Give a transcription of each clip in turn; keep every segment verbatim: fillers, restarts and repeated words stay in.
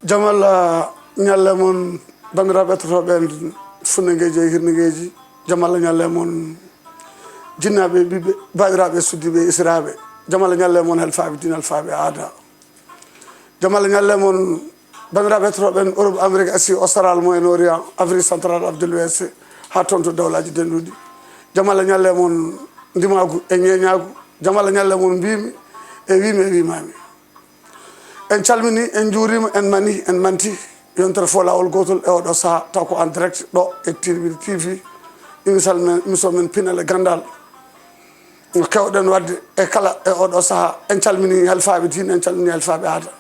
Jam Allah ñalle mon, banndiraaɓe hetotooɓe en, funnangeeji e hirnangeeji. Jam Allah ñalle mon, jinnaaɓe e ɓiɓɓe, baabiraaɓe e suddiiɓe e esiraaɓe. Jam Allah ñalle mon, halfaaɓe diine, halfaaɓe aada. Jam Allah ñalle mon, banndiraaɓe hetotooɓe en Europe, Amérique, Asie, Austral, Moyen Orient, Afrique Central, Afrique de l'Ouest, haa toon to dawlaaji dennduɗi. Jam Allah ñalle mon, ndimaagu e ñeeñaagu. Jam Allah ñalle mon, mbiimi e wiimi e wiimaami. En calmini, en njuurima, en mani, en manti. Yontere fof laawol gootol e oɗo saha, taw ko en direct ɗo e Tirmidhi T V. Émission men, émission men Pinal e Ganndal. No kewɗen waɗde e kala e oɗo saha. En calmini halfaaɓe diine, en calmini halfaaɓe aada.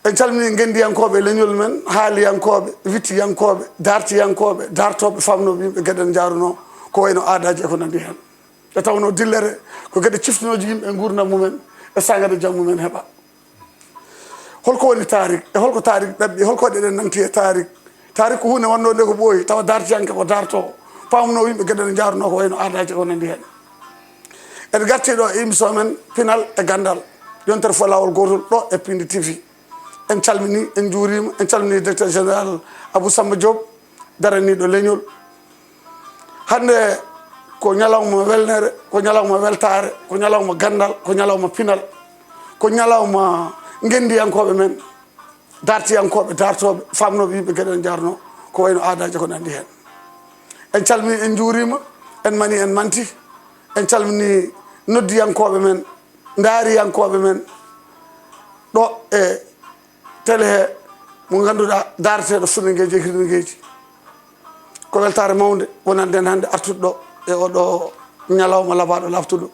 En calmini ngenndiyankooɓe leñol men, haaliyankooɓe, wittiyankooɓe, daartiyankooɓe, daartooɓe, faamnooɓe yimɓe geɗe ɗe njaarunoo, ko wayno aadaaji e ko nanndi heen. Nde tawnoo dillere ko geɗe ciftinooje yimɓe e nguurndam mumen e saagaade jam mumen heɓa. Holko woni taarik? E holko taarik ɗaɓɓi? E holko waɗi eɗen nangti e taarik? Taarik ko huunde wonnoo nde ko ɓooyi, tawa daartiyanke ko daartoo, faamnoo yimɓe geɗe ɗe njaarunoo ko wayno aadaaji ko nanndi heen. En ngartii ɗo e émission men Pinal e Ganndal, yontere fof laawol gootol ɗo e Pindi T V. En calmini, en njuurima, en calmini directeur général Abou Samba Diop, daraniiɗo leñol. Hannde ko ñalawma welnere, ko ñalawma weltaare, ko ñalawma ganndal, ko ñalawma pinal, ko ñalawma ngenndiyankooɓe men, daartiyankooɓe, daartooɓe, faamnooɓe yimɓe geɗe ɗe njaarunoo, ko wayno aadaaji ko nanndi heen. En calmini, en njuurima, en mani, en manti, en calmini noddiyankooɓe men, ndaariyankooɓe men, ɗo e tele he mo ngannduɗaa daarteeɗo funnangeeji e hirnangeeji. Ko weltaare mawnde wonande en hannde artude ɗo e oɗo ñalawma labaaɗo laaɓtuɗo.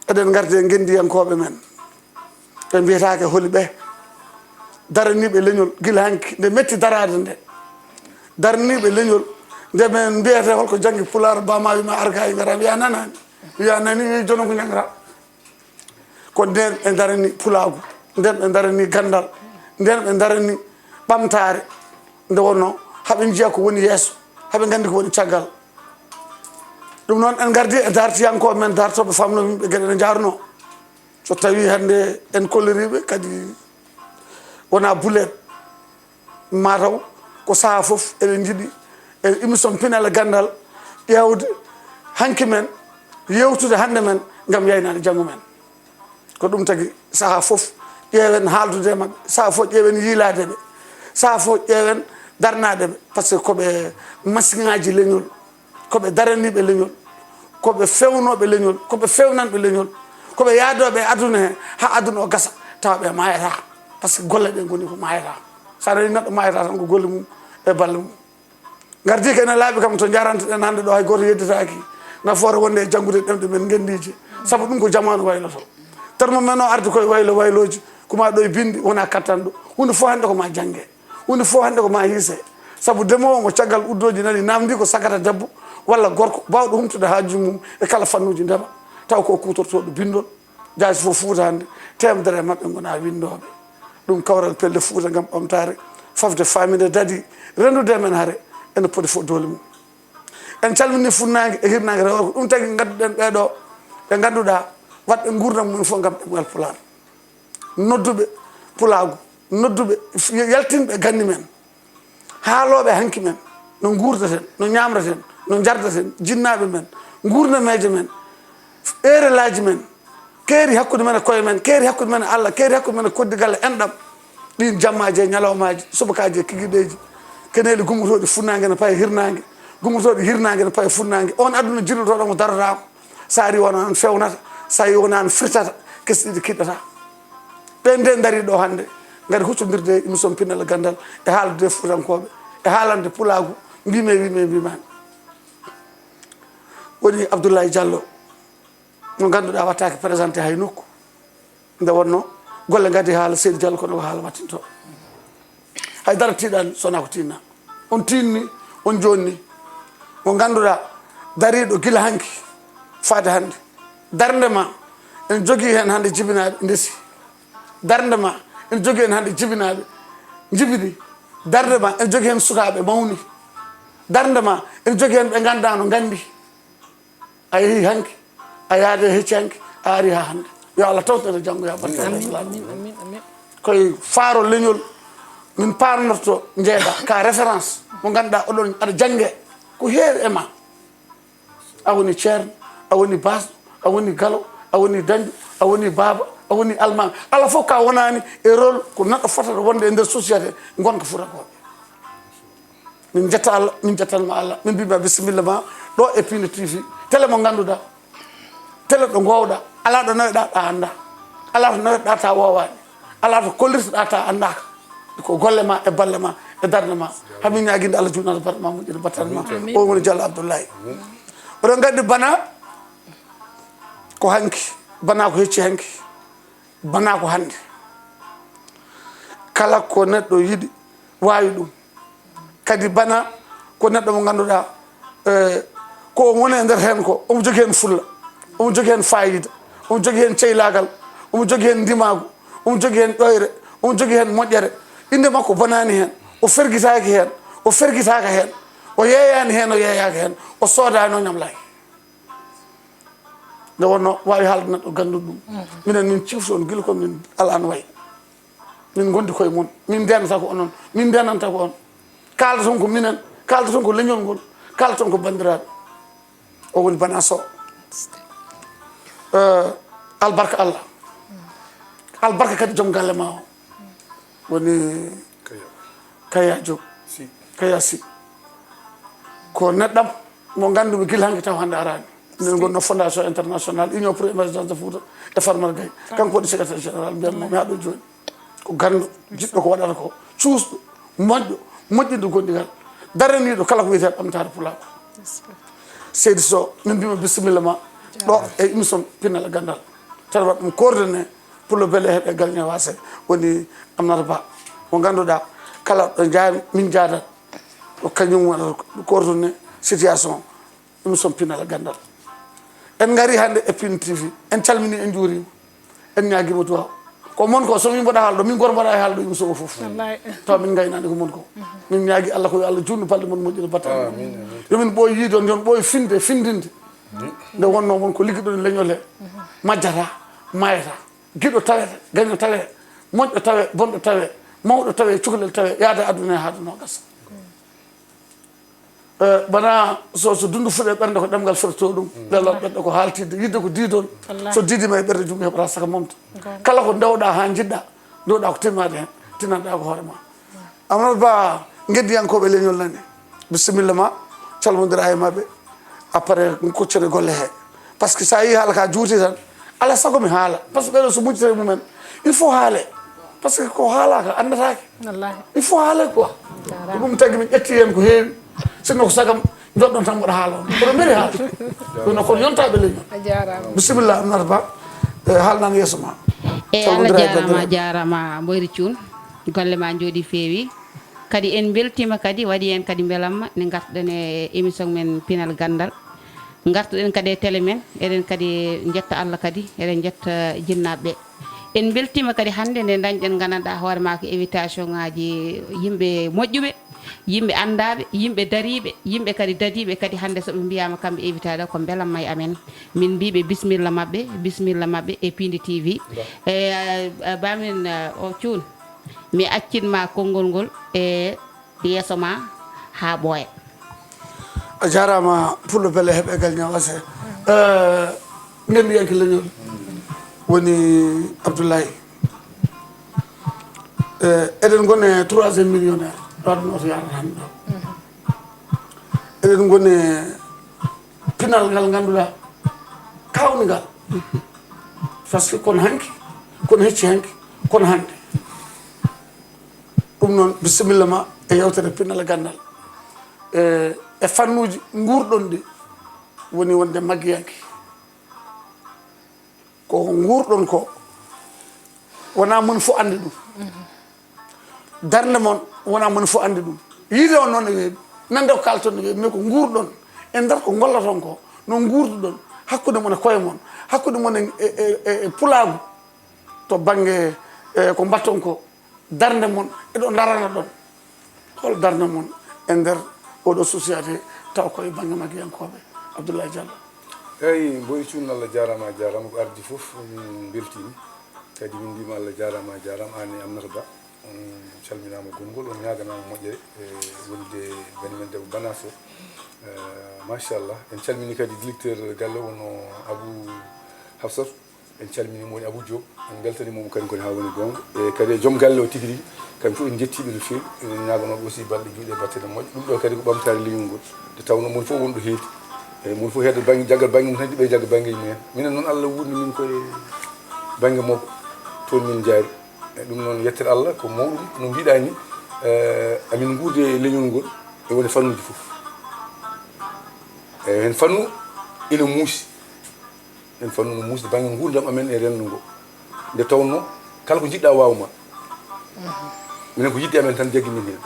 Eɗen ngardi e ngenndiyankooɓe men. Ɓe mbiyetaake holi ɓe? Daraniiɓe leñol gila hanki nde metti daraade nde. Daraniiɓe leñol nde men mbiyete holko janngi pulaar ba ma wi ma arga e ngaram wiya nanaani. Wiya nani jono ko ñangra. Ko nden ɓe darani pulaagu, nden ɓe darani ganndal, nden ɓe darani ɓamtaare. Nde wonnoo haɓe njiya ko woni yeeso, haɓe nganndi ko woni caggal. Ɗum noon en ngardi e daartiyankooɓe men, daartooɓe faamnooɓe yimɓe geɗe ɗe njaarunoo. So tawii hannde en kolliriiɓe kadi wonaa buleet. Mataw ko sahaa fof eɗen njiɗi e émission Pinal e Ganndal ƴeewde hanki men, yewtude hannde men ngam yaynaade janngo men. Ko ɗum tagi sahaa fof ƴeewen haaldude e maɓɓe, sahaa fof ƴeewen yiilaade ɓe, sahaa fof ƴeewen darnaade ɓe, par ce que ko ɓe masiŋaaji leñol. Ko ɓe daraniiɓe leñol, ko ɓe feewnooɓe leñol, ko ɓe feewnanɓe leñol, ko ɓe yahdooɓe e aduna he, haa aduna o gasa, tawa ɓe maayataa. Par ce que golle ɗe ngoni ko maayataa. So a nanii neɗɗo maayataa tan ko golle mum e balle mum. Ngardii ko ene laaɓi kam to njaranteɗen hannde ɗo, hay gooto yedditaaki nafoore wonde e janngude ɗemɗe men ngenndiije. Sabu ɗum ko jamaanu wayloto. Terme men o ardi koye waylo waylooji, kuma ɗo e binndi, wona kattanɗo. Huunde fof hannde ko ma jannge. Huunde fof hannde ko ma hiise. Sabu ndemoowo mo caggal uddooji nani namndi ko sagata debbo walla gorko baawɗo humtude haajuuji mum e kala fannuuji ndema, taw ko kuutortooɗo binndol. Jaasi fof Fuuta hannde, teemedere e maɓɓe ngona winndooɓe. Ɗum kawral pelle Fuuta ngam ɓamtaare, fafde, faaminde, dadi, renndude e men hare, ene poti fof doole mum. En calminii funnaange e hirnaange rewo ko ɗum tagi ngadduɗen ɓee ɗoo, ɓe ngannduɗaa waɗɓe nguurndam mum fof ngam ɗemngal Pulaar. Nodduɓe pulaagu, nodduɓe yaltinɓe ganni men, haalooɓe hanki men, no nguurdaten, no ñaamraten, no njardaten, jinnaaɓe men, nguurnameeje men, eerelaaji men, keeri hakkunde men e koye men, keeri hakkunde men e Allah, keeri hakkunde men e koddigal e enɗam. Ɗiin jammaaji e ñalawmaaji, subakaaji e kikiɗeeji, keneeli gummotooɗi funnaange ne paye hirnaange, gummotooɗi hirnaange ne paye funnaange. Oon aduna jirlotooɗo mo darotaako. So ari wona an fewnata, so ari wona an firtata, kesi ɗiɗi kiɗɗata. Ɓen nde ndari ɗo hannde, ngari huccondirde e émission Pinal e Ganndal, e haaldude e Fuutankooɓe, e haalande pulaagu, mbimi e wimi e mbimami. Woni Abdoulaye Diallo, mo ngannduɗaa wattaake présenté hay nokku. Nde wonnoo, golle ngaddi haala Seydi Diallo, kono ko haala wattintoo. Hay dara tiiɗaani, so wonaa ko tiiɗnaa. On tiiɗni, on joɗni. Mo ngannduɗaa, dariiɗo gila hanki faade hannde. Darnde ma, ene jogii heen hannde jibinaaɓe ndesi. Darnde ma, ene jogii heen hannde jibinaaɓe njibini. Darnde ma, ene jogii heen sukaaɓe mawni. Darnde ma, ene jogii heen ɓe nganndaano nganndi. A yehii hanki, a yaade hecci hanki, a ari haa hannde. Yo Allah tawtoro janngo, ya barke Allah. Amin, amin, amin, amin. koye faaro leñol, min paarnorto njeeɗa ka référence mo ngannduɗaa oɗon aɗa jannge ko heewi e ma. A woni ceerno, a woni baasɗo, a woni galo, a woni dañɗo, a woni baaba, a woni almaami. Alaa fof ka wonaani e rôle ko neɗɗo fotata wonde e nder société ngonka futakooɓe. Min jetta Allah, min jettanma Allah, min mbima bisimilla ma ɗo e Pindi T V, télé mo ngannduɗaa, télé ɗo ngoowɗa, alaa ɗo naweɗa ta annda, alaa to naweɗa ta woowaani, alaa to kollirtoɗa ta anndaaka. Ko golle ma e balle ma e darnde ma. Hamin ñaaginde Allah juutnaade barma moƴƴude battane ma. O woni Diallo Abdoulaye. Oɗon nganndi bana ko hanki, bana ko hecci hanki, bana ko hannde. Kala ko neɗɗo yiɗi waawi ɗum. Kadi bana ko neɗɗo mo ngannduɗaa, eh, ko woni e nder heen ko, omo jogii heen fulla, omo jogii heen faayiida, omo jogii heen ceylaagal, omo jogii heen ndimaagu, omo jogii heen ƴoyre, omo jogii heen moƴƴere. Innde makko bonaani heen, o fergitaaki heen, o fergitaaka heen, o yeeyaani heen, o yeeyaaka heen, o soodaani, o ñamlaaki. Nde wonno waawi haalde neɗɗo gannduɗo ɗum. Minen min cifti on gila ko min alaan way. Min ngondi koye mon. Min ndenata ko onon. Min ndenanta ko on. Kaaldaton ko minen. Kaaldaton ko leñol ngol. Kaaldaton ko banndiraaɓe. O woni bana so. Eh, albarka Allah. Albarka kadi joom galle ma o. Woni Kaya Diop. Kaya Sy. Ko neɗɗam mo ngannduɗaa gila hanki taw hannde araani. Minen ngonno Fondation Internationale Union pour Émergence de Fouta e Farmata Gaye. Kanko waɗi secrétaire général, mbiyanmo mi haɗo jooni. Ko ganndo, jiɗɗo ko waɗata ko, cuusɗo, moƴƴo, moƴƴinɗo gondigal, daraniiɗo kala ko wiyetee ɓamtaare pulaaku. Seydi Sow, min mbima bisimilla ma ɗo e émission Pinal e Ganndal. Tan waɗ ɗum coordonné pour le bel et heɓe galña wase woni Amnata Ba. Mo ngannduɗaa kala ɗo jaami min jaadat ko kañum waɗata coordonné situation. Ɗum son Pinal e Ganndal. En ngari hannde e Pindi T V. En calmini, en njuurima. En ñaagima duwaaw. Ko mon ko, so min mbaɗa haalɗo, min gor mbaɗa e haalɗo yum so o fof. Wallaay. Taw min ngaynaani ko mon ko. Min ñaagi Allah ko yo Allah juutnu balɗe mon moƴƴina battane. Amin, amin. Yo min ɓooy yiide on, yo on ɓooy finde, findinde. Nde wonno mon ko liggiɗon e leñol he. Majjata, mayata. Giɗo tawete, gaño tawete, moƴƴo tawe, bonɗo tawe, mawɗo tawe, cukalel tawe, yaada aduna he haa aduna o gasa. Eh, bana so, so dundu fuɗe ɓernde ko ɗemngal fototoo ɗum. Lelal ɓernde ko haaltidde, yidde ko diidol. Wallaahi. So diidiima e ɓernde, junngo heɓata saka momta. Goonga. Kala ko ndewɗa haa njiɗɗa, ndewɗa ko timmaade heen, tinanɗa ko hoore ma. Amadou Ba, ngeddiyankooɓe leñol nani. Bisimilla ma, calmondira e maɓɓe. Après, koccere golle he. Par ce que so a yii haala ka juuti tan, ala sago mi haala. Par ce que ɓeɗo so muccita e mumen, il faut haale. Par ce que ko haalaka, anndatake. Wallaahi. Il faut haale quoi. Ko ɗum tagi min ƴetti heen ko heewi. Sinno ko sagam joɗɗon tan mboɗo haala on. Kono mbeli haala. Ɗum noon kono yontaɓe leñol. A jaaraama. Bisimilla, Aminata Ba. Eh, haalnan yeeso ma. E Allah jaaraama, jaaraama, Mboyri Cuun. Golle ma njooɗi feewi. Kadi en mbeltiima kadi, waɗi en kadi mbelamma nde ngartuɗen e émission men Pinal Ganndal. Ngartuɗen kadi e télé men, eɗen kadi njetta Allah kadi, eɗen njetta jinnaaɓe ɓe. En mbeltiima kadi hannde nde ndañɗen nganndanɗaa hoore maa ko invitation ŋaaji yimɓe moƴƴuɓe, yimɓe anndaaɓe, yimɓe dariiɓe, yimɓe kadi dadiiɓe kadi hannde so ɓe mbiyaama kamɓe invitaaɗo ko mbelamma e amen. Min mbiiɓe bisimilla maɓɓe, bisimilla maɓɓe e Pindi T V. E, eh, baamin, eh, o Cuun, mi accin ma konngol ngol e yeeso ma haa ɓooya. A jaaraama, pullo bele heɓe gal ñawase. Eh, ngenndiyanke leñol woni Abdoulaye. Eh, eɗen ngoni e troisième millionnaire. Ɗo aduna o to yaarata hannde ɗo. Eɗen ngoni e pinal ngal ngannduɗaa kawnigal. Par ce que kono hanki, kono hecci hanki, kono hannde. Ɗum noon, bisimilla ma e yewtere Pinal e Ganndal. E, e fannuuji nguurɗon ɗi woni wonde maggiyanke. Ko nguurɗon ko, wonaa mon fof anndi ɗum. Darnde mon, wonaa mon fof anndi ɗum. Yiide on noon ne weeɓi, nande ko kaalton ne weeɓi, mais ko nguurɗon e nder ko ngolloton ko, no nguurduɗon hakkunde mon e koye mon, hakkunde mon e, e, e, e pulaagu, to bannge, e, ko mbaɗton ko. Darnde mon, eɗo darana ɗon. Hol darnde mon e nder oɗo société taw koye bannge magiyankooɓe? Abdoulaye Diallo. Eyi, Mboy Cuun, Allah jaaraama, a jaaraama ko ardi fof, min mbeltiima. Kadi min mbiyma Allah jaaraama, a jaaraama, aan e Aminata Ba. On calminaama gongol, on ñaaganaama moƴƴere, e wonde bani men debbo Bana Sow. Eh, machallah. En calmini kadi directeur galle o, wonno Abou Hafsat. En calmini mo woni Abou Diop. En mbeltani mo kañum kadi haa woni goonga. E kadi e joom galle o tigi rigi. Kamɓe fof en njettii ɓe no feewi. Eɗen ñaaganoo ɓe aussi balɗe juuɗe e battane moƴƴe. Ɗum ɗo kadi ko ɓamtaare leñol ngol. Nde tawnoo moni fof wonɗo heedi. E moni fof heedat bannge, jaggat bannge mum tan, ɓe jagga banngeeji mum heen. Minen noon Allah wuurni min koye bannge mawɓe. Toon min njaari. E ɗum noon yettere Allah ko mawɗum. No mbiɗaa ni, eh, amin nguurdi e leñol ngol. E woni fannuuji fof. E heen fannu ina muusi. En fannu no muusde bannge nguurndam amen e renndo ngo. Nde tawnoo, kala ko njiɗɗaa waaw ma. Minen ko yiɗde amen tan jaggi min heen.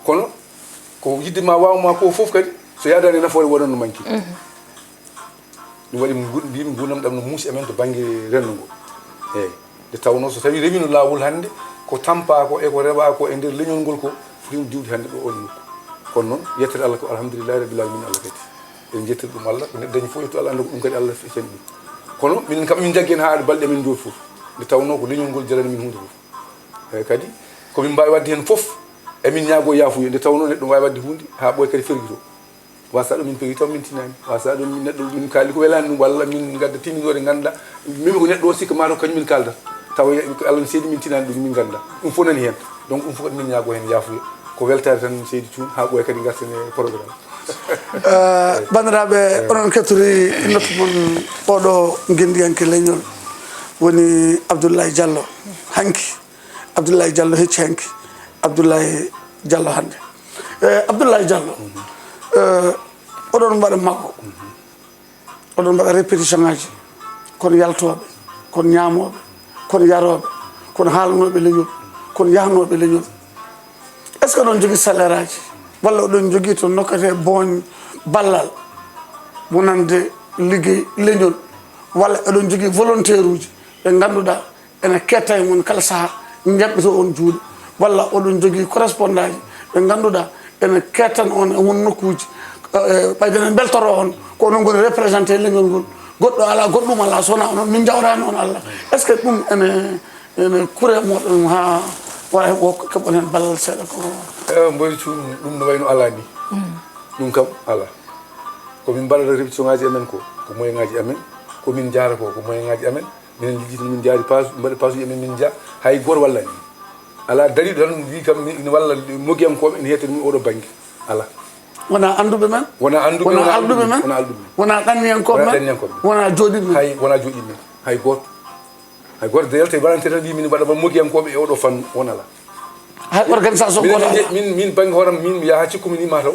Kono, ko yiɗde ma waaw ma ko fof kadi, so yaadaani e nafoore, wonat no manki. Ɗum waɗi min ngu-, mbiymi nguurndam ɗam no muusi amen to bannge renndo ngo. Eeyi. Nde tawnoo, so tawii rewino laawol hannde, ko tampaa ko e ko rewaa ko e nder leñol ngol ko foti ɗum diwde hannde ɗo oon nokku. Kono noon, yettere Allah ko alhamdulillahi rabbil alamina, Allah kadi. En njettir ɗum Allah, ko neɗɗo dañi fof, yettu Allah, annda ko ɗum kadi Allah feccani ɗum. Kono minen kam, min njaggi heen haa balɗe amen njooɗi fof. Nde tawnoo ko leñol ngol jarani min huunde fof. Eeyi kadi, ko min mbaawi waɗde heen fof, emin ñaagoo yaafuya. Nde tawnoo neɗɗo waawi waɗde huunde haa ɓooya kadi fergitoo. Waasa ɗum min pewi taw min tinaani. Waasa ɗum min neɗɗo min kaali ko welaani ɗum, walla min ngadda tinndinoore ngannda. Min ko neɗɗo o sikka maa to kañum min kaalda. Tawa ko Allah ne seedi min tinaani ɗum min ngannda. Ɗum fof nani heen. Donc ɗum fof kadi min ñaagoo heen yaafuya. Ko weltaare tan seydi Cuun haa ɓooya kadi ngarten e programme. Eh, banndiraaɓe, onon ketturi noddu mon oɗo ngenndiyanke leñol woni Abdoulaye Diallo. Hanki, Abdoulaye Diallo hecci hanki. Abdoulaye Diallo hannde. Eh, Abdoulaye Diallo, eh, oɗon mbaɗa mago. Oɗon mbaɗa répétition ngaji. Kon yaltooɓe, kon ñaamooɓe, kon yarooɓe, kon haalnooɓe leñol, kon yahnooɓe leñol. Est-ce que oɗon jogii salaire aji? Walla oɗon jogii to nokkatee booñ ballal wonande liggey leñol? Walla oɗon jogii volontaire uji ɓe ngannduɗaa ene keetta e mon kala sahaa, njaɓɓitoo on juuɗe? Walla oɗon jogii correspondant ji ɓe ngannduɗaa ene keettan on e won nokkuuji, eh, ɓayde ene mbeltoroo on, ko onon ngoni représenté leñol ngol? Goɗɗo alaa, goɗɗum alaa, so wonaa onon, min njawraani on Allah. Est-ce que ɗum ene, ene kure moɗon haa wara heɓo keɓon heen ballal seeɗa ko? Eh, mboy cuuɗum, ɗum no wayno alaa ni. Ɗum kam alaa. Ko min mbaɗata répétition ngaji amen ko, ko moyen ngaji amen. Ko min njaara ko, ko moyen ngaji amen. Minen njejjiti, min njaari paas, mbaɗi paasuji amen, min njaa. Hay gooto wallani. Alaa dariiɗo tan wii kam mi ina walla mogiyankooɓe, ina heettani min oɗo bannge. Alaa. Wonaa annduɓe men? Wonaa annduɓe, wonaa alɗuɓe men? Wonaa alɗuɓe men. Wonaa ɗanniyankooɓe men? Wonaa ɗanniyankooɓe men. Wonaa jooɗiiɓe men? Hay, wonaa jooɗiiɓe men. Hay gooto. Hay gooto de yalta e volontaire tan wii min mbaɗa mogiyankooɓe e oɗo fannu, won alaa. Hay organisation gooto alaa. Min, min, min bannge hooram, min mi yaha cikkumi ni ma taw.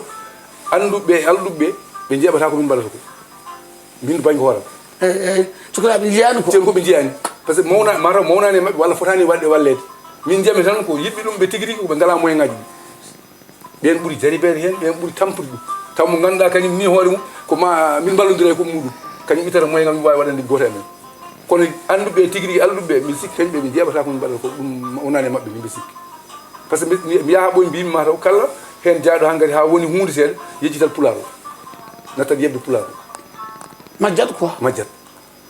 Annduɓe e alɗuɓe ɓe njeeɓata ko min mbaɗata ko. Min bannge hooram. Eyi, eyi. Cukalaaɓe njiyaani ko. Ceerno ko ɓe njiyaani. Par ce que mawna-, mataw mawnaani e maɓɓe walla fotaani waɗde walleede. Min njiyami tan ko yiɗɓe ɗum ɓe tigi rigi ko ɓe ngalaa moyen ngaji ɗi. Ɓeen ɓuri jaribeede heen, ɓeen ɓuri tampude ɗum. Taw mo ngannduɗaa kañum ni hoore mum, ko ma min mballondira e ko muɗum. Kañum ittata moyen ngam mi waawi waɗande gooto e men. Kono annduɓe tigi rigi alɗuɓe, min sikki kañum ɓe, ɓe njeeɓata ko min mbaɗata ko ɗum wonani e maɓɓe, min ɓe sikki. Par ce que mi, mi, mi yaha ɓoy mbimi mataw kala heen jaaɗo haa ngati haa woni huunde seeɗa, yejjital pulaar o. Nattat yeɓde pulaar o. Majjat quoi. Majjat.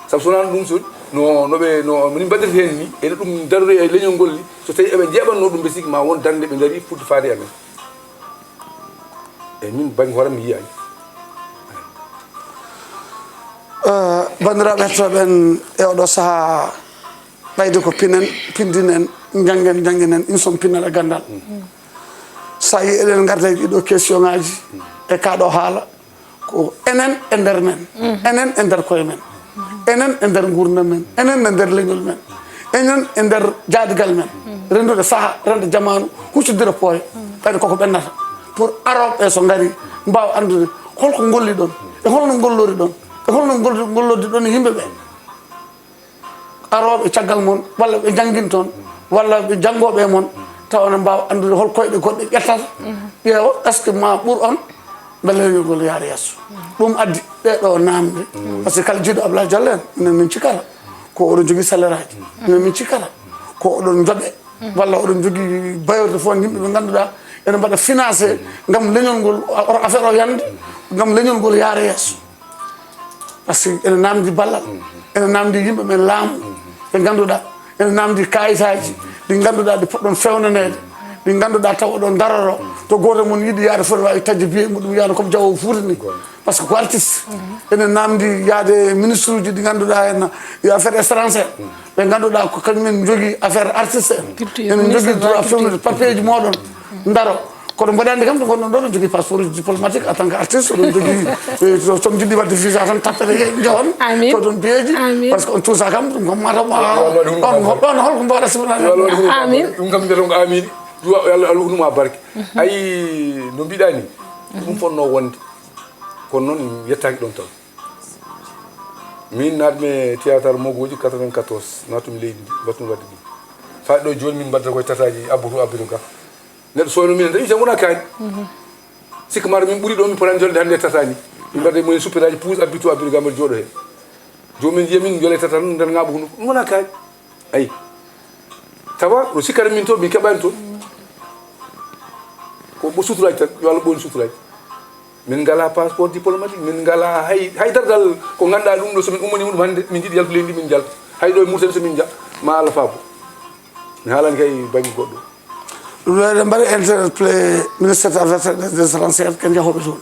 Sabu so wonaa ɗum, so no, no ɓe, no, no min mbaɗirta heen ni, ene ɗum darori e leñol ngol ni, so tawii eɓe njeeɓatnoo ɗum, ɓe sikki ma won darnde ɓe ndarii fuɗde faade e amen. Eyi, min bannge hooram mi yiyaani. Eh, banndiraaɓe hettooɓe en e oɗo sahaa, ɓayde ko pinen, pindinen, njanngen, njannginen, ɗum son pinnal e ganndal. So a yii eɗen ngarda e ɗiɗo question ngaji e kaa ɗo haala, ko enen e nder men, enen e nder koye men, enen e nder nguurndam men, enen e nder leñol men, enen e nder jaadigal men, renndude saha, renda jamaanu, huccondira pooye, ɓayde koko ɓennata, pour arooɓe ɓe so ngari, mbaawa anndude holko ngolliɗon, e holno ngolloriɗon, e holno ngol-, ngollodiɗon e yimɓe ɓe. Arooɓe caggal mon, walla ɓe njannginta on, walla ɓe janngooɓe e mon, tawa ene mbaawa anndude hol koyɗe goɗɗe ƴettata, ƴeewa, est-ce que ma ɓur on, mbele leñol ngol yaara yeeso. Ɗum addi ɗee ɗoo naamnde. Par ce que kala jiiɗo Abdoulaye Diallo en, minen min cikkata ko oɗon jogii salaire aji, minen min cikkata ko oɗon njoɓee, walla oɗon jogii bailleur de fonds, yimɓe ɓe ngannduɗaa ene mbaɗa financé ngam leñol ngol, oto affaire o yande, ngam leñol ngol yaara yeeso. Par ce que ene naamndi ballal, ene naamndi yimɓe men laamu, ɓe ngannduɗaa ene namdi kayitaaji ɗi ngannduɗaa ɗi poɗɗon fewnaneede, ɗi ngannduɗaa taw oɗon daroro, to gooto mon yiɗi yaade fof wawi taƴde biye muɗum yaano comme jawo fuuta ni. Par ce que ko artiste, ene namdi yaade ministre uji ɗi ngannduɗaa, en yo affaire étrangère, ɓe ngannduɗaa ko kañum en jogii affaire artiste en. Ene jogii droit fewnude papier ji moɗon, ndaro. Kono mboɗo anndi kam to gonɗon ɗo, ɗon jogii passeport uji diplomatique en tant que artiste, oɗon jogii, eh, to, to jiɗɗi waɗde visa tan tappere, jehon, to ɗon piyeeji. Par ce que on tuusa kam, ɗum kam mataw ɗon, ɗon holko mbaɗa sifana. Amin. Ɗum kam mbiyata ko amin. Yo Allah, Allah ɗum a barke. Ayi, no mbiɗa ni, ɗum fotno wonde. Kono noon yettaaki ɗon tan. Min naatmi e théâtre Mogoji quatre-vingt-quatorze, naatumi leydi ndi, mbatmi waɗde ɗum. Faa ɗo jooni min mbaɗata koye tataaji abbutu abbitu ga. Neɗɗo soyno min tan, ita wona kaaƴ. Sikka maro min ɓuri ɗo, min potani jolde hannde e tatani. Min mbaɗa e mumen suppitaaji puus abbitu abbitu ga mbaɗa jooɗo heen. Joomum en njiya min jole tatan nder ŋaaɓu hunu. Ɗum wona kaaƴ. Ayi. Tawa ɗo sikkata min to, min keɓani toon. Ko ɓo suturaaji tan, yo Allah ɓoynu suturaaji. Min ngalaa passeport diplomatique, min ngalaa hay, hay dardal ko ngannduɗaa ɗum ɗo, so min ummanii ɗum hannde, min njiɗi yaltude leydi ndi, min njalta. Hay ɗo e Mauritanie so min nja-, ma Allah faabo. Mi haalani kay bannge goɗɗo. Ɗum ɗo eɗen mbaɗa interpellé ministre des affaires étrangères, ken jahooɓe toon.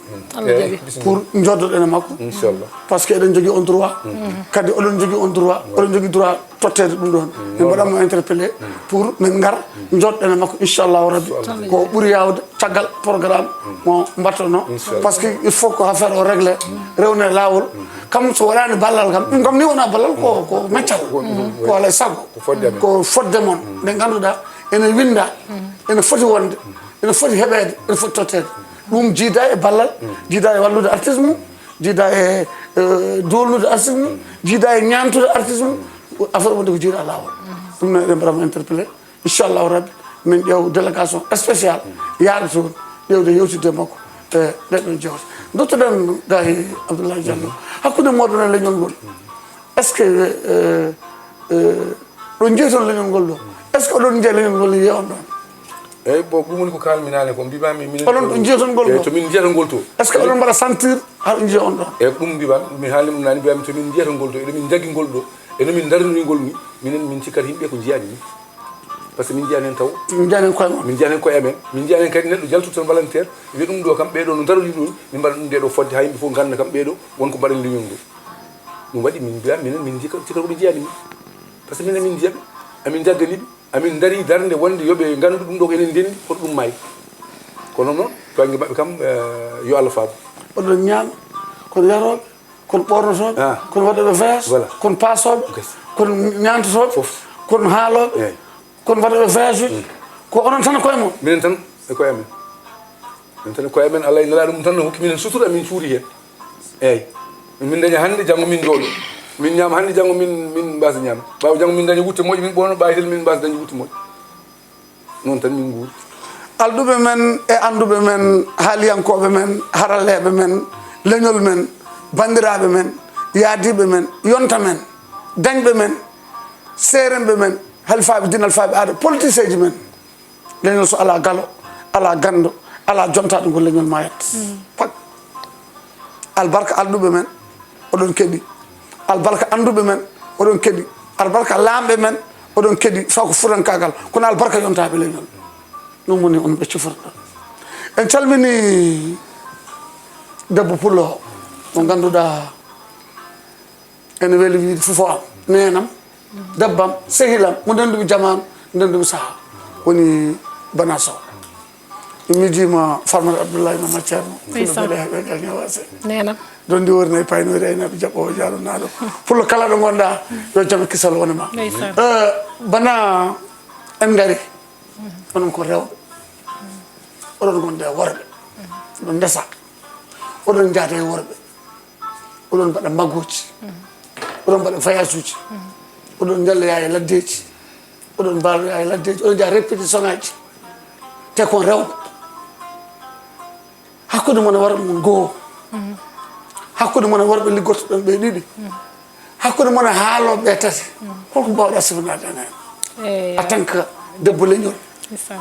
Pour njoddoɗen e makko. Inchallah. Par ce que eɗen jogii on droit. Kadi oɗon jogii on droit. Oɗon jogii droit totteede ɗum ɗoon. Min mbaɗatmo interpellé pour min ngar njoddoɗen e makko, inchallahu rabbi. Ko ɓuri yaawde caggal programme mo mbattono. Inchallah. Par ce que il faut que affaire o réglé, rewne e laawol. Kam so waɗaani ballal kam, ɗum kam ni wona ballal, ko, ko meccal. Ko alaa e sago. Ko fodde amen. Ko fodde mon. Nde ngannduɗaa ene winnda, ene foti wonde, ene foti heɓeede, ene foti totteede. Ɗum jiida e ballal, jiida e wallude artiste mum, jiida e, eh, duulnude artiste mum, jiida e ñaantude artiste mum. Affaire wonde ko jiida laawol. Ɗum noon eɗen mbaɗatmo interpellé. Inchallahu rabbi, min ƴeew délégation spécial yaaɗa toon ƴeewde yewtidde e makko e ɗeɗon jewte. Dottoɗen ga e Abdoulaye Diallo, hakkunde mooɗon e leñol ngol, est ce que, euh, euh, ɗon jeyi toon leñol ngol ɗo? Est ce que oɗon njiya leñol ngol yeeya on ɗon? Eyyi, bon, ɗum woni ko kaalmi naane ko, mbimami minen. Oɗon ɗo njiya toon ngol ɗo? Eyyi, to min njiyata ngol to. Est ce que oɗon mbaɗa sentir haɗo njiya on ɗon? Eyyi, ɗum mbimami, mi haalni ɗum naane, mbiyami to min njiyata ngol to, eɗo min njaggi ngol ɗo, eno min darnori ngol ni, minen min cikkata yimɓe ko njiyani min. Par ce que min njiyani hen taw. Min njiyani hen koye mon. Min njiyani hen koye amen. Min njiyani hen kadi neɗɗo jaltuɗo tan volontaire, wiya ɗum ɗo kam, ɓeeɗo no darori ɗum, min mbaɗa ɗum nde ɗo fodde, haa yimɓe fof ngannda kam, ɓeeɗo won ko mbaɗen leñol ngol. Ɗum waɗi min mbiya, minen min cikka, cikka ko ɓe njiyani min. Par ce que minen min njiya ɓe, amin njaggani ɓe, amin ndaari darnde wonde yo ɓe nganndu ɗum ɗo ko enen ndenndi, hoto ɗum maayi. Kono noon, to bannge maɓɓe kam, eh, yo Allah faabo. Oɗon ñaama, kono yarooɓe, kono ɓoornotooɓe, ah, kono waɗooɓe voyage, voilà, kono paasooɓe, gasi, kono ñaantotooɓe, fof, kono haalooɓe, eyyi, kono waɗooɓe voyage uji. Mm. Ko onon tan e koye mon. Minen tan e koye amen. Minen tan e koye amen, Allah e Nelaaɗo mum tan no hokki minen sutura, min cuuri heen. Eyyi. Min daña hannde, janngo min njooɗo. Min ñaama hannde, janngo min, min mbaasa ñaamde. Ɓaawo janngo min daña wutte moƴƴe, min ɓoono ɓaayitel, min mbaasa dañde wutte moƴƴe. Noon tan min nguuri. Alɗuɓe men e annduɓe men, haaliyankooɓe men, haralleeɓe men, leñol men, banndiraaɓe men, yaadiiɓe men, yonta men, dañɓe men, seerenɓe men, halifaaɓe diine, halifaaɓe aada, politiseeji men. Leñol so alaa galo, alaa ganndo, alaa jontaaɗo, ngol leñol maayat. Mm. Pak. Albarka alɗuɓe men, oɗon keɗi. Albarka annduɓe men, oɗon keɗi. Albarka laamɓe men, oɗon keɗi. Faw ko fuutankaagal, kono albarka yontaaɓe leñol. Ɗum woni on ɓe cufata. En calmini debbo pullo o, mo ngannduɗaa ene weli wiyde fofo am, neenam, debbam, sehilam, mo ndenndumi jamaanu, ndenndumi sahaa, woni Bana Sow. Mi miijiima Farmata Abdoulaye Mama Thierno. Ndeysaan. Fulo Bele Haɓe Gal Ñawaase. Neenam. Ɗon ndi wori nayi paynoori aynaaɓe jaɓɓoowo jaarunaaɗo. Pullo kala ɗo ngonɗaa, yo jam e kisal wone ma. Ndeysaan. Eh, Bana, en ngari. Onon ko rewɓe. Oɗon ngonda e worɓe. Oɗon ndesa. Oɗon njaada e worɓe. Oɗon mbaɗa magooji. Oɗon mbaɗa voyage uji. Oɗon njalla yaha e laddeeji. Oɗon mbaalo yaha e laddeeji. Oɗon njaha répétition ŋaaji. Te kon rewɓe. Hakkunde mon e worɓe mon goo. Hakkunde mon e worɓe liggottoɗon ɓe ɗiɗi. Hakkunde mon e haalooɓe ɓe tati. Holko mbaawɗaa sifanaade en heen? Eey. En tant que debbo leñol. C'est ça.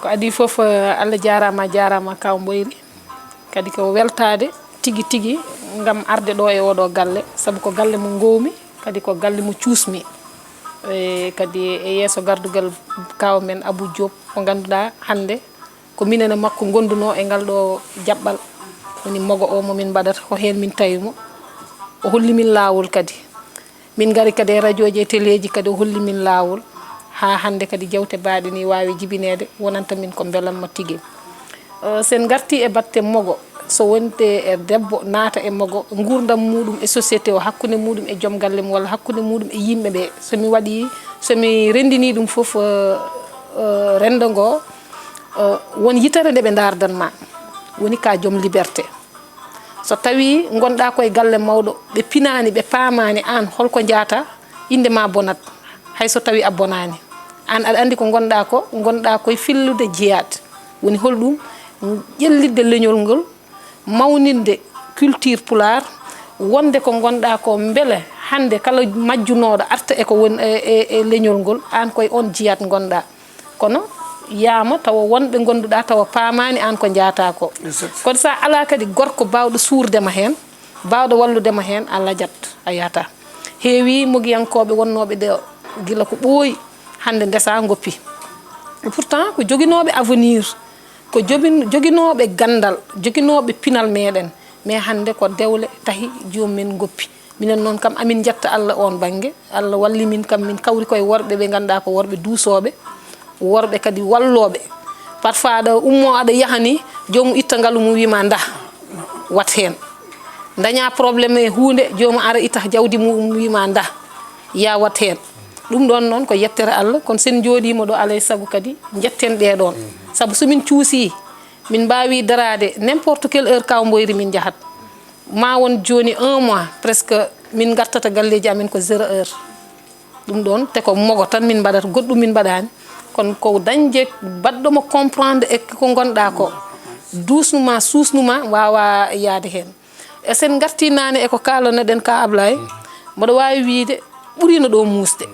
Ko adii fof, eh, Allah jaaraama, a jaaraama, Kaw Mboyri. Kadi ko weltaade tigi tigi ngam arde ɗo e oɗo galle, sabu ko galle mo ngoomi, kadi ko galle mo cuusmi. E kadi e yeeso gardugal kaaw men Abou Diop, mo ngannduɗaa hannde ko minen e makko ngondunoo e ngal ɗo jaɓɓal. Woni mogo o mo min mbaɗata, ko heen min tawi mo. O holli min laawol kadi. Min ngari kadi e rajooji e teleeji kadi, o holli min laawol. Haa hannde kadi jawte baaɗe ni waawi jibineede, wonanta min ko mbelamma tigi. Eh, so en ngartii e batte mogo, so wonde e debbo naata e mogo, nguurndam muuɗum e société o, hakkunde muuɗum e joom galle mum walla hakkunde muuɗum e yimɓe ɓe. So mi waɗi, so mi renndinii ɗum fof, eh, eh, renndo ngo, eh, won yitere nde ɓe ndaardan ma. Woni ka joom liberté. So tawii ngonɗaa koye galle mawɗo, ɓe pinaani, ɓe paamaani aan holko njaata, innde ma bonat, hay so tawii a bonaani. Aan aɗa anndi ko ngonɗaa ko, ngonɗaa koye fillude jiyaat. Woni holɗum? Ƴellitde leñol ngol, mawninde culture pulaar, wonde ko ngonɗaa ko, mbele hannde kala majjunooɗo arta e ko won e, e, e leñol ngol, aan koye oon jiyaat ngonɗaa. Kono yaama tawa wonɓe ngonnduɗaa tawa paamaani aan ko njaataa ko. Exact. Kono so a alaa kadi gorko baawɗo suurde ma heen, baawɗo wallude ma heen, a lajat, a yahataa. Heewi mogiyankooɓe wonnooɓe ɗo gila ko ɓooyi, hannde ndesaa ngoppi. Et pourtant ko joginooɓe avenir, ko jobin-, joginooɓe ganndal, joginooɓe pinal meeɗen. Mais hannde ko dewle tahi joom men ngoppi. Minen noon kam, amin njetta Allah oon bannge. Allah walli min kam, min kawri koye worɓe ɓe ngannduɗaa ko worɓe duusooɓe, worɓe kadi wallooɓe. Parfois aɗa ummoo aɗa yaha ni, joomum itta ngalu mum wiima ndah, wat heen. Dañaa problème e huunde, joomum ara itta jawdi mum wiima ndah, yaa wat heen. Ɗum ɗoon noon ko yettere Allah, kono so en njooɗiima ɗo, alaa e sago kadi njetten ɓee ɗoon. Sabu so min cuusii, min mbaawi daraade n'importe quelle heure Kaw Mboyri min njahat. Ma won jooni un mois, presque min ngartata galleeji amen ko zéro heure. Ɗum ɗoon, te ko mogo tan min mbaɗata, goɗɗum min mbaɗaani. Kono ko dañde baɗɗo mo comprendre e ko ngonɗaa ko. Duusnu ma, suusnu ma, waawa yahde heen. E so en ngartii naane e ko kaalanoɗen ka Ablaye, mboɗo waawi wiyde ɓuriino ɗo muusde.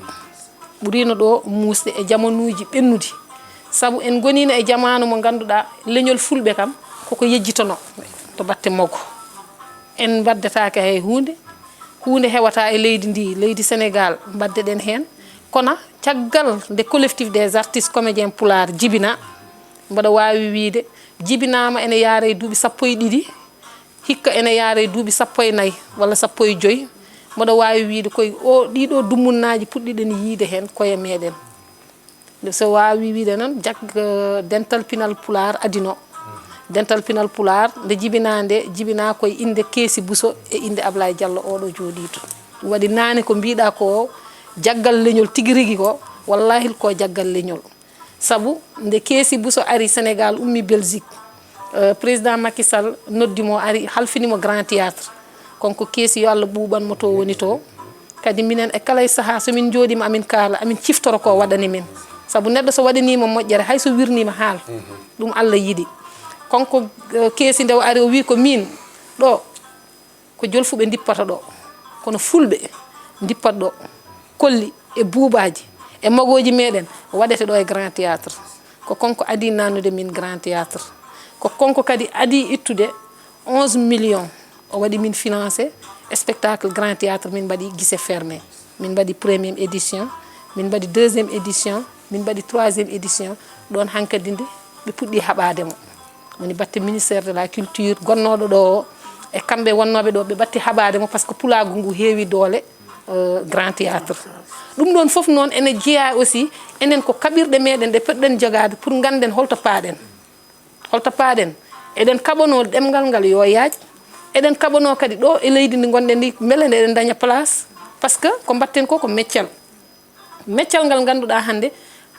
Ɓuriino ɗo muusde e jamanuuji ɓennuɗi. Sabu en ngoniino e jamaanu mo ngannduɗaa leñol fulɓe kam koko yejjitono to batte mogo. En mbaddataake hay huunde, huunde heɓataa e leydi ndi, leydi Senegaal, mbaddeɗen heen. Kono caggal nde Collectif des Artistes Comédiens Pulaar jibinaa, mboɗo waawi wiyde jibinaama ene yaara e duuɓi sappo e ɗiɗi, hikka ene yaara e duuɓi sappo e nayi walla sappo e joyi, mboɗo waawi wiyde koye o, ɗiɗo dummunnaaji puɗɗiɗen yiyde heen koye meeɗen. Nde so waawi wiyde noon, jag-, dental pinal pulaar adino. Dental pinal pulaar nde jibinaa nde, jibinaa koye innde Keesi Buso e innde Ablaye Diallo oɗo jooɗii to. Ɗum waɗi naane ko mbiɗaa ko jaggal leñol tigi rigi ko, wallahi ko jaggal leñol. Sabu nde Keesi Buso ari Senegaal, ummi Belgique, eh, président Macky Sall noddi mo, ari halfini mo Grand Théâtre. Kono ko Keesi, yo Allah ɓuuɓan mo to woni to. Kadi minen e kala e sahaa so min njooɗiima amin kaala, amin ciftoro ko waɗani min. Sabu neɗɗo so waɗaniima moƴƴere, hay so wirniima haal, ɗum Allah yiɗi. Kono ko, eh, Keesi nde o ari o wi ko min ɗo, ko jolfuɓe ndippata ɗo, kono fulɓe ndippat ɗo. Kolli e buubaaji e magooji meeɗen waɗete ɗo e Grand Théâtre. Ko kanko adii naatnude min Grand Théâtre. Ko kanko kadi adii ittude onze millions. O waɗi min financé spectacle Grand Théâtre, min mbaɗi guichet fermé. Min mbaɗi première édition, min mbaɗi deuxième édition, min mbaɗi troisième édition. Ɗoon hankadi nde ɓe puɗɗi haɓaade mo. Woni batte ministère de la culture gonnooɗo ɗo o, e kamɓe wonnooɓe ɗo, ɓe ɓatti haɓaade mo, par ce que pulaagu ngu heewi doole, euh, Grand Théâtre. Ɗum ɗoon fof noon ene jeyaa aussi, enen ko kaɓirɗe meeɗen ɗe poɗɗen jogaade pour ngannden holto paaɗen. Holto paaɗen? Eɗen kaɓanoo ɗemngal ngal yo yaaj, eɗen kaɓanoo kadi ɗo e leydi ndi ngonɗen ndi, mbele nde eɗen ndaña place, par ce que ko mbaɗten ko ko meccal. Meccal ngal ngannduɗaa hannde,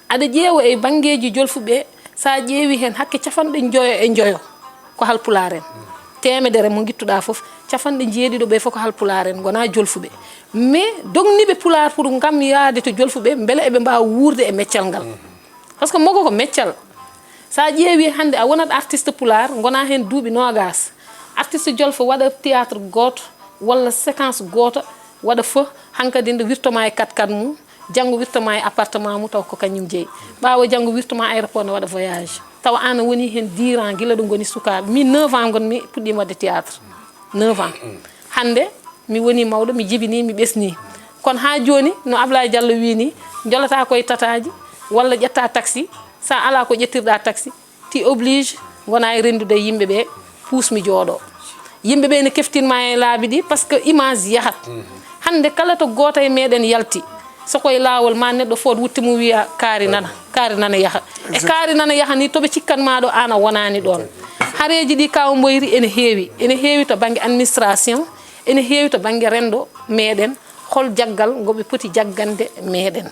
aɗa ƴeewa e banngeeji jolfuɓe, so a ƴeewi heen hakke capanɗe njoyo e njoyo ko halpulaar en. Teemedere mo ngittuɗaa fof, capanɗe njeeɗiɗo ɓe fof ko halpulaar en, ngonaa jolfuɓe. Mais dogniiɓe pulaar pour ngam yahde to jolfuɓe, mbele eɓe mbaawa wuurde e meccal ngal. Par ce que mogo ko meccal. So a ƴeewi hannde a wonat artiste pulaar, ngonaa heen duuɓi noogaas. Artiste jolfo waɗa théâtre gooto walla séquence gooto, waɗa fof, hankadi nde wirtoma e quatre-quatre mum, janngo wirtoma e appartement mum, taw ko kañum jeyi. Ɓaawo janngo wirtoma aéroport ne waɗa voyage. Tawa aan a woni heen durant gila ɗo ngoni sukaaɓe. Min neuf ans ngonmi puɗɗiima waɗde théâtre. Neuf ans. Hannde mi woni mawɗo, mi jibinii, mi ɓesnii. Kono haa jooni, no Ablaye Diallo wii ni, njolataa koye tataaji walla ƴettaa taxi. So a alaa ko ƴettirɗaa taxi, tu es obligé ngonaa e renndude e yimɓe ɓe, puus mi jooɗoo. Yimɓe ɓe ne keftin ma e laabi ɗi, parce que image yahat. Hannde kala to gooto e meɗen yalti, so koye laawol ma neɗɗo foot wutte mum wiya kaari nana, kaari nana yaha. E kaari nana yaha ni, to ɓe cikkan ma ɗo, aan a wonaani ɗoon. Hareeji ɗi kaw mboyri ene heewi, ene heewi to bannge administration, ene heewi to bannge renndo meɗen. Hol jaggal ngo ɓe poti jaggande meɗen?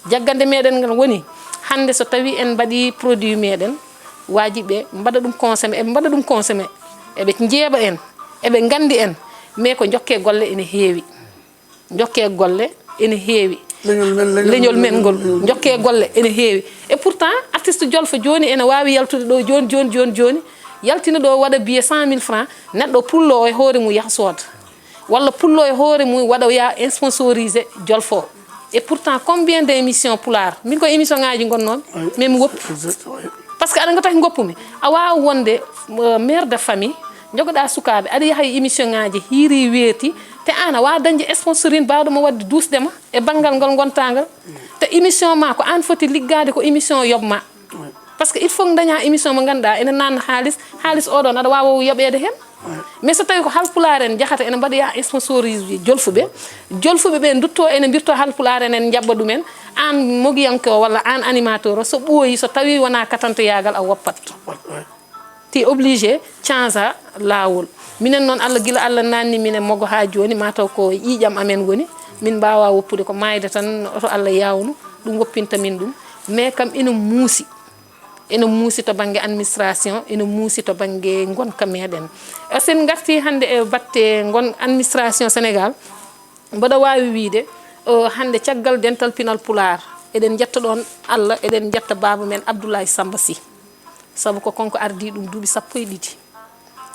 Jaggande meɗen ngal woni, hannde so tawi en mbaɗi produit meɗen, waajibi ɓe mbaɗa ɗum consommé, eɓe mbaɗa ɗum consommé, eɓe njeeɓa en, eɓe nganndi en, mais ko jokke golle ene heewi. Jokke golle ene heewi. Leñol men, leñol Leñol men men, ngol, leñol men. Jokke golle ene heewi. Et pourtant, artiste jolfo jooni ene waawi yaltude ɗo jooni, jooni, jooni, jooni, yaltina ɗo, waɗa billet cent mille francs, neɗɗo pullo o e hoore mum yaha sooda. Walla pullo e hoore mum waɗa, yaa sponsorisé jolfo. Et pourtant, combien d'émissions pulaar? Min ko émission ngaaji ngonnoomi, mais mi woppi. Exact, oui. Parce que aɗa ngataki ngoppumi. A waawa wonde, euh, mère de famille, jogoɗaa sukaaɓe, aɗa yaha e émission ngaaji, hiiri weeti, te aan a waawa dañde sponsoring baawɗo mo waɗde duusde ma e banngal ngal ngontaa ngal. Te émission ma ko aan foti liggaade, ko émission yoɓ ma. Parce que il faut dañaa émission mo ngannduɗaa ene naatna haalis, haalis oɗon aɗa waawa yoɓeede heen. Mais so tawi ko halpulaar en njahata ene mbaɗoya sponsorisé jolfuɓe, jolfuɓe ɓe ndutto ene mbirto halpulaar en, en njaɓɓa ɗumen, aan mogiyanke o walla aan animateur o, so ɓooyi, so tawi wonaa katantoyaagal a woppat. Tu es obligé change laawol. Minen noon, Allah, gila Allah naatni min e mogo haa jooni, mataw ko ƴiiƴam amen woni, min mbaawa woppude ko maayde tan, oto Allah yaawnu, ɗum woppinta min ɗum. Mais kam ina muusi, ina muusi to bannge administration, ina muusi to bannge ngonka meɗen. E so en ngartii hannde e batte ngon administration Sénégal, mboɗo waawi wiyde, o, hannde caggal dental pinal pulaar, eɗen njetta ɗoon Allah, eɗen njetta baaba men Abdoulaye Samba Sy. Sabu ko kanko ardii ɗum duuɓi sappo e ɗiɗi.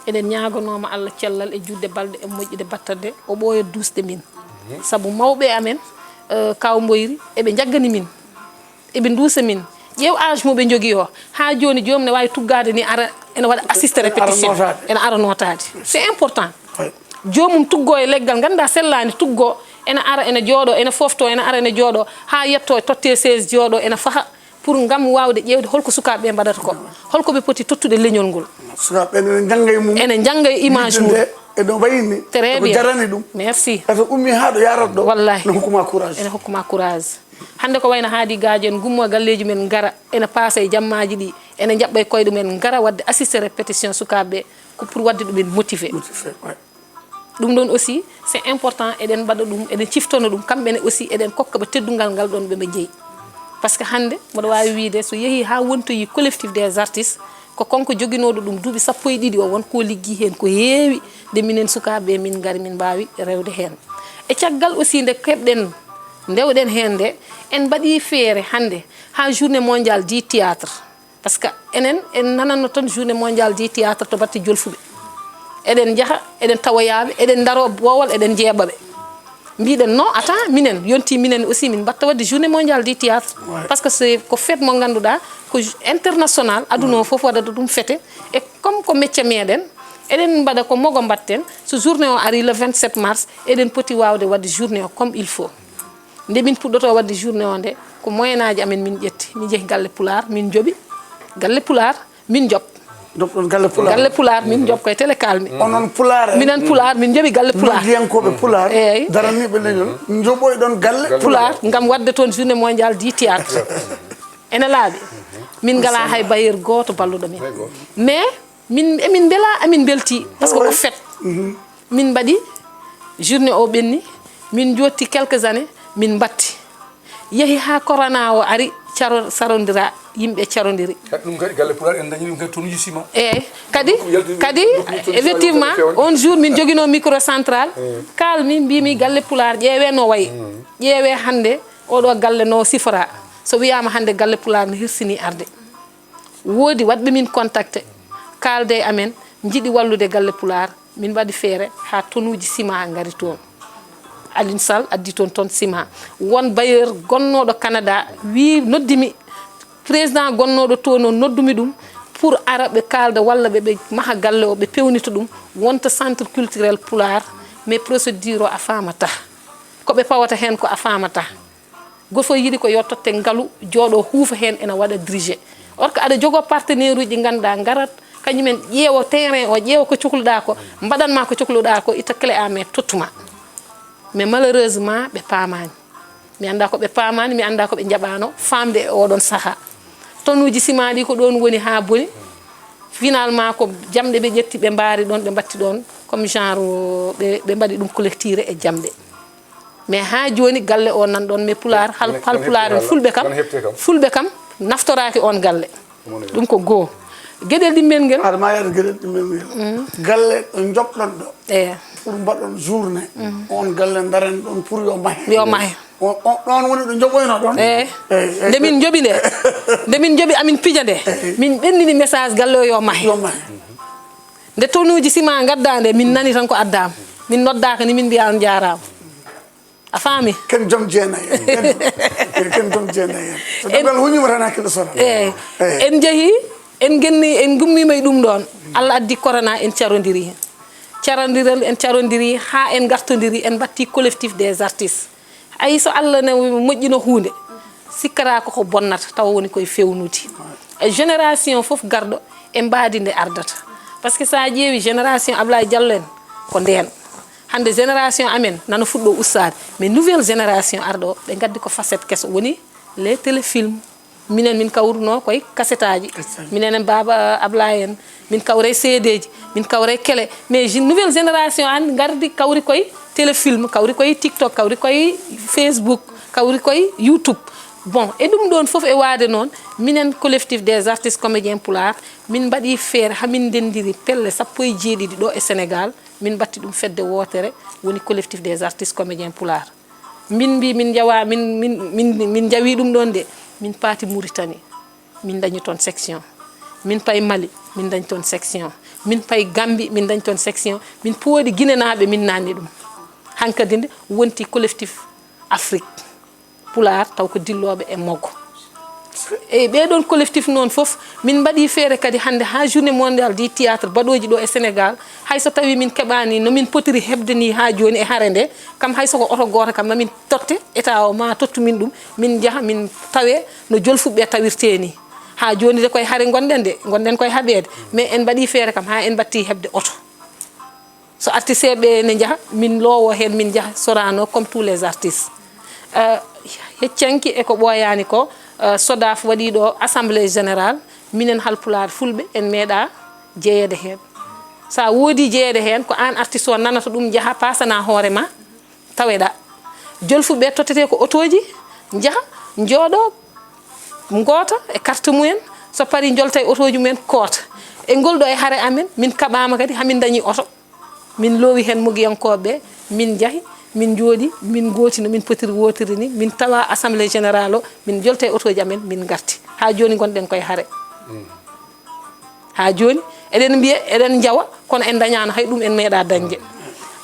Eɗen ñaaganooma Allah cellal e juutde balɗe e moƴƴude battande, o ɓooya duusde min. Sabu mawɓe amen, eh, kaw Mboyri, eɓe njaggani min, eɓe nduusa min. Ƴeew âge mo ɓe njogii o, haa jooni joomum ne waawi tuggaade ni, ara ene waɗa assisté répétition, nootaade. Ene ara nootaade. C'est important. Oui. Joomum tuggoo e leggal, nganndaa sellaani, tuggoo, ene ara, ene jooɗoo, ene foftoo, ene ara, ene jooɗoo, haa yettoo e tottee chaise jooɗoo, ene faha. Pour ngam waawde ƴeewde holko sukaaɓe ɓe mbaɗata ko, holko ɓe poti tottude leñol ngol. Sukaaɓe ɓe ene njannga e mum. Ene njannga e image mum. Nde eno wayni. Très bien. Ko jarani ɗum. Merci. Ɓe ummii haa ɗo yarat ɗo. Wallahi. Ene hokkuma courage. Ene hokkuma courage. Hannde ko wayno Haadi Gaajo en ngummo e galleeji men ngara, ene paasa e jammaaji ɗi, ene njaɓɓa e koyɗe mumen ngara waɗde assisté répétition sukaaɓe ɓe, ko pour waɗde ɗumen motivé. Motivé, ouais. Ɗum ɗoon aussi, c'est important, eɗen mbaɗa ɗum, eɗen ciftono ɗum, kamɓe ne aussi, eɗen kokka ɓe teddungal ngal ɗoon ɓe ɓe jeyi. Parce que hannde, mboɗo waawi wiyde, so yehii haa wontoyii collectif des artistes, ko kanko joginooɗo ɗum duuɓi sappo e ɗiɗi o, won ko liggii heen ko heewi, nde minen sukaaɓe ɓe min ngari, min mbaawi rewde heen. E caggal aussi nde keɓɗen, ndewɗen heen nde, en mbaɗii feere hannde haa journée mondiale du théâtre. Parce que enen, en nananno tan journée mondiale du théâtre to batte jolfuɓe. Eɗen njaha, eɗen tawoyaaɓe, eɗen ndaro boowal, eɗen njeeɓa ɓe. Mbiɗen non, attends, minen, yonti minen aussi, min mbatta waɗde journée mondiale du théâtre. Ouais. Parce que c'est ko fête mo ngannduɗaa, ko ju-, international, aduna o fof waɗata ɗum fête. Et comme ko métier meɗen, eɗen mbaɗa ko mogo mbatten, so journée o ari le vingt-sept mars, eɗen poti waawde waɗde journée o comme il faut. Nde min puɗɗotoo waɗde journée o nde, ko moyen aji amen min ƴetti. Min njehi galle Pulaar, min njoɓi galle Pulaar, min njoɓ. Njoɓɗon galle Pulaar? Galle Pulaar, min njoɓ koye télé kaalmi. Onon Pulaar en? Minen Pulaar, min njoɓi galle Pulaar. Noddiyankooɓe Pulaar, eyyi, daraniiɓe leñol, njoɓoyɗon galle Pulaar, ngam waɗde toon journée mondiale du théâtre. Ene laaɓi. Min ngalaa hay bailleur gooto balluɗo min. Hay gooto. Mais min, emin mbela, emin mbelti, parce que ko fête. Mhm. Min mbaɗi journée o ɓenni, min jooɗti quelques années, min mbatti. Yehi haa corona o ari, caro-, sarondira, yimɓe carondiri. Kadi ɗum kadi, galle Pulaar en dañi ɗum kadi tonuji ciment. Eyyi, kadi, ɗum yaltini, kadi, ɗum yaltini tonuji effectivement, ciment, on jour min joginoo micro central, mm, kaalmi, mbimi galle Pulaar ƴeewe no wayi, mm, ƴeewe hannde oɗo galle no sifora. So wiyaama hannde galle Pulaar no hirsini arde. Woodi waɗɓe min contacté, kaalde e amen, njiɗi wallude galle Pulaar. Min mbaɗi feere haa tonuuji ciment ngari toon. Alioune Sall addi toon tonne ciment. Won bailleur gonnooɗo Canada wii, noddi mi, président gonnooɗo toon o noddu mi ɗum pour ara ɓe kaalda walla ɓe, ɓe maha galle o, ɓe peewnita ɗum, wonta centre culturel Pulaar, mais procédure o a faamataa. Ko ɓe pawata heen ko a faamataa. Gooto fof yiɗi ko yo totte ngalu, jooɗo huufa heen, ena waɗa dirigé. Or que aɗa jogoo partenaire uji ɗi ngannduɗaa ngarat, kañumen ƴeewa terrain o, ƴeewa ko cohluɗaa ko, mbaɗan ma ko cohluɗaa ko, itta clé en main, tottu ma. Mais malheureusement, ɓe paamaani. Mi anndaa ko ɓe paamaani, mi anndaa ko ɓe njaɓaano faamde e oɗon sahaa. Tonuuji sima ɗi ko ɗoon woni haa boni. Finalement, ko jamɗe ɓe ƴetti, ɓe mbaari ɗoon, ɓe mbatti ɗoon comme genre, ɓe, ɓe mbaɗi ɗum collectiré e jamɗe. Mais haa jooni galle o nan ɗoon, mais pulaar, hal, hal pulaar en, fulɓe kam, fulɓe kam naftoraaki oon galle. Ɗum ko goo. Geɗel ɗimmel ngel. Aɗa ma yaɗa geɗel ɗimmel ngel. Galle ɗo njoɓɗon ɗo. Eya. Pour mbaɗon journée. Oon galle ndaren ɗoon pour yo mahe. Yo mahe. On, on, ɗoon woni ɗo njoɓoyno ɗoon. Eyi. Eyi, eyi. Nde min njoɓi nde, nde min njoɓi amin pija nde, eyi, min ɓennini message galle o yo mahe. Yo mahe. Nde tonuuji sima ngaddaa nde, min nani tan ko addaama. Min noddaaka ni min mbiya on jaaraama. A faami? Ken joom jeenayi en. Ken, ken joom jeenayi en. So en, debbo huñima tan hakkille sora. Eyi. Eyi. En njehi, en ngenni, en ngummiima e ɗum ɗoon. Allah addi corona, en carondiri. Carondiral, en carondiri haa en ngartondiri, en mbatti collectif des artistes. Ayi, so Allah ne moƴƴino huunde, sikkata ko ko bonnata, tawa woni koye feewnude. E génération fof garɗo e mbaadi nde ardata. Parce que so a ƴeewi génération Ablaye Diallo en, ko ndeen. Hannde génération amen nana fuɗɗo ustaade. Mais nouvelle génération arɗo o, ɓe ngaddi ko facette keso, woni les téléfilms. Minen, min kawruno koye kasetaaji. Kasetaaji. Minen e Baaba Ablaye en, min kawra e C D ji, min kawra e kele. Mais ji-, nouvelle génération an ngardi, kawri koye téléfilm, kawri koye TikTok, kawri koye Facebook, kawri koye YouTube. Bon, e ɗum ɗoon fof e waade noon, minen collectif des artistes comédiens pulaar, min mbaɗi feere haa min ndenndiri pelle sappo e jeeɗiɗi ɗo e Sénégal, min mbatti ɗum fedde wootere, woni collectif des artistes comédiens pulaar. Min mbi, min njawa, min, min, min, min njawi ɗum ɗoon de, min paati Mauritanie, min dañi toon section. Min payi Mali, min dañi toon section. Min payi Gambie, min dañi toon section. Min pooɗi Guinénaaɓe, min naanni ɗum. Hankadi nde wonti collectif Afrique Pulaar, taw ko dillooɓe e Mogo. Eyi, ɓee ɗoon collectif noon fof, min mbaɗi feere kadi hannde haa journée mondiale du théâtre baɗooji ɗo e Sénégal, hay so tawii min keɓaani no min potiri heɓde ni haa jooni e hare nde, kam hay so ko oto gooto kam ma min totte, État o ma tottu min ɗum, min njaha min tawe no jolfuɓe tawirtee ni. Haa jooni de koye hare ngonɗen de, ngonɗen koye haɓeede, mais en mbaɗi feere kam haa en mbatti heɓde oto. So artiste ɓe ne njaha, min loowo heen, min njaha Sorano comme tous les artistes. Euh, heccanki e ko ɓooyaani ko, euh, SODAF waɗi ɗo assemblée générale, minen Halpulaar Fulɓe en meeɗa jeyeede heen. So a woodi jeyeede heen, ko aan artiste o nanata ɗum, njaha paasana hoore ma, taweɗa. Jolfuɓe tottetee ko otooji, njaha, njooɗo, ngoota e carte mumen, so pari njolta e otooji mumen, koota. E ngol ɗo e hare amen, min kaɓaama kadi, hamin dañi oto. Min loowi heen mogiyankooɓe ɓe, min njahi, min njooɗi, min ngooti no min potiri wootiri ni, min tawa assemblée générale o, min njolta e otooji amen, min ngarti. Haa jooni ngonɗen koye hare. Haa jooni, eɗen mbiya, eɗen njawa, kono en ndañaano hay ɗum en meeɗa dañde.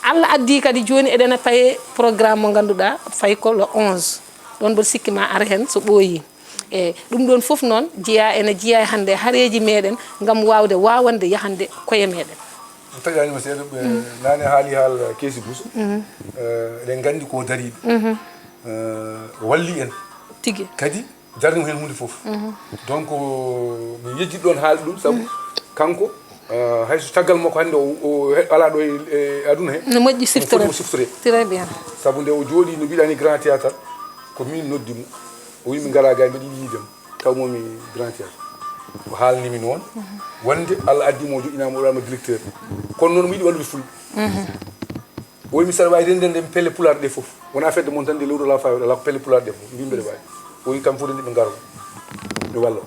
Allah addi kadi jooni eɗen paye programme mo ngannduɗaa, fayi ko le onze. Ɗoon mboɗo sikki ma ar heen so ɓooyi. E ɗum ɗoon fof noon jeyaa, ene jeyaa e hannde hareeji meeɗen ngam waawde waawande yahande koye meeɗen. Taƴaani ma seeɗa, ɓe naane haali haala Keesi Buso. Eh, eɗen nganndi ko dariiɗo. Eh, walli en. Tigi. Kadi jarnimo heen huunde fof. Donc, mi yejjit ɗoon haalde ɗum, sabu kanko, eh, hay so caggal makko hannde o, o he-, alaa ɗo e, e aduna he. No moƴƴi siftoree. Siftoree. Très bien. Sabu nde o jooɗii no mbiɗaa ni Grand Théâtre, ko min noddi mo. O wiyi mi ngaraa gay, mbiɗa yiɗi yiide mo. Taw mo mi Grand Théâtre. O haalni mi noon, wonde Allah addi mo, o joƴƴinaama, o waɗaama directeur. Kono noon, mi yiɗi wallude Fulɓe. O wiyi mi, saɗa waawi renndande mi pelle Pulaar ɗe fof. Wonaa fedde mon tan nde lewru alaa faawi waɗa, alaa ko pelle Pulaar ɗe fof. Mbi mbeɗa waawi. O wiyi kam fof renndi ɓe ngaro. Mi wallo.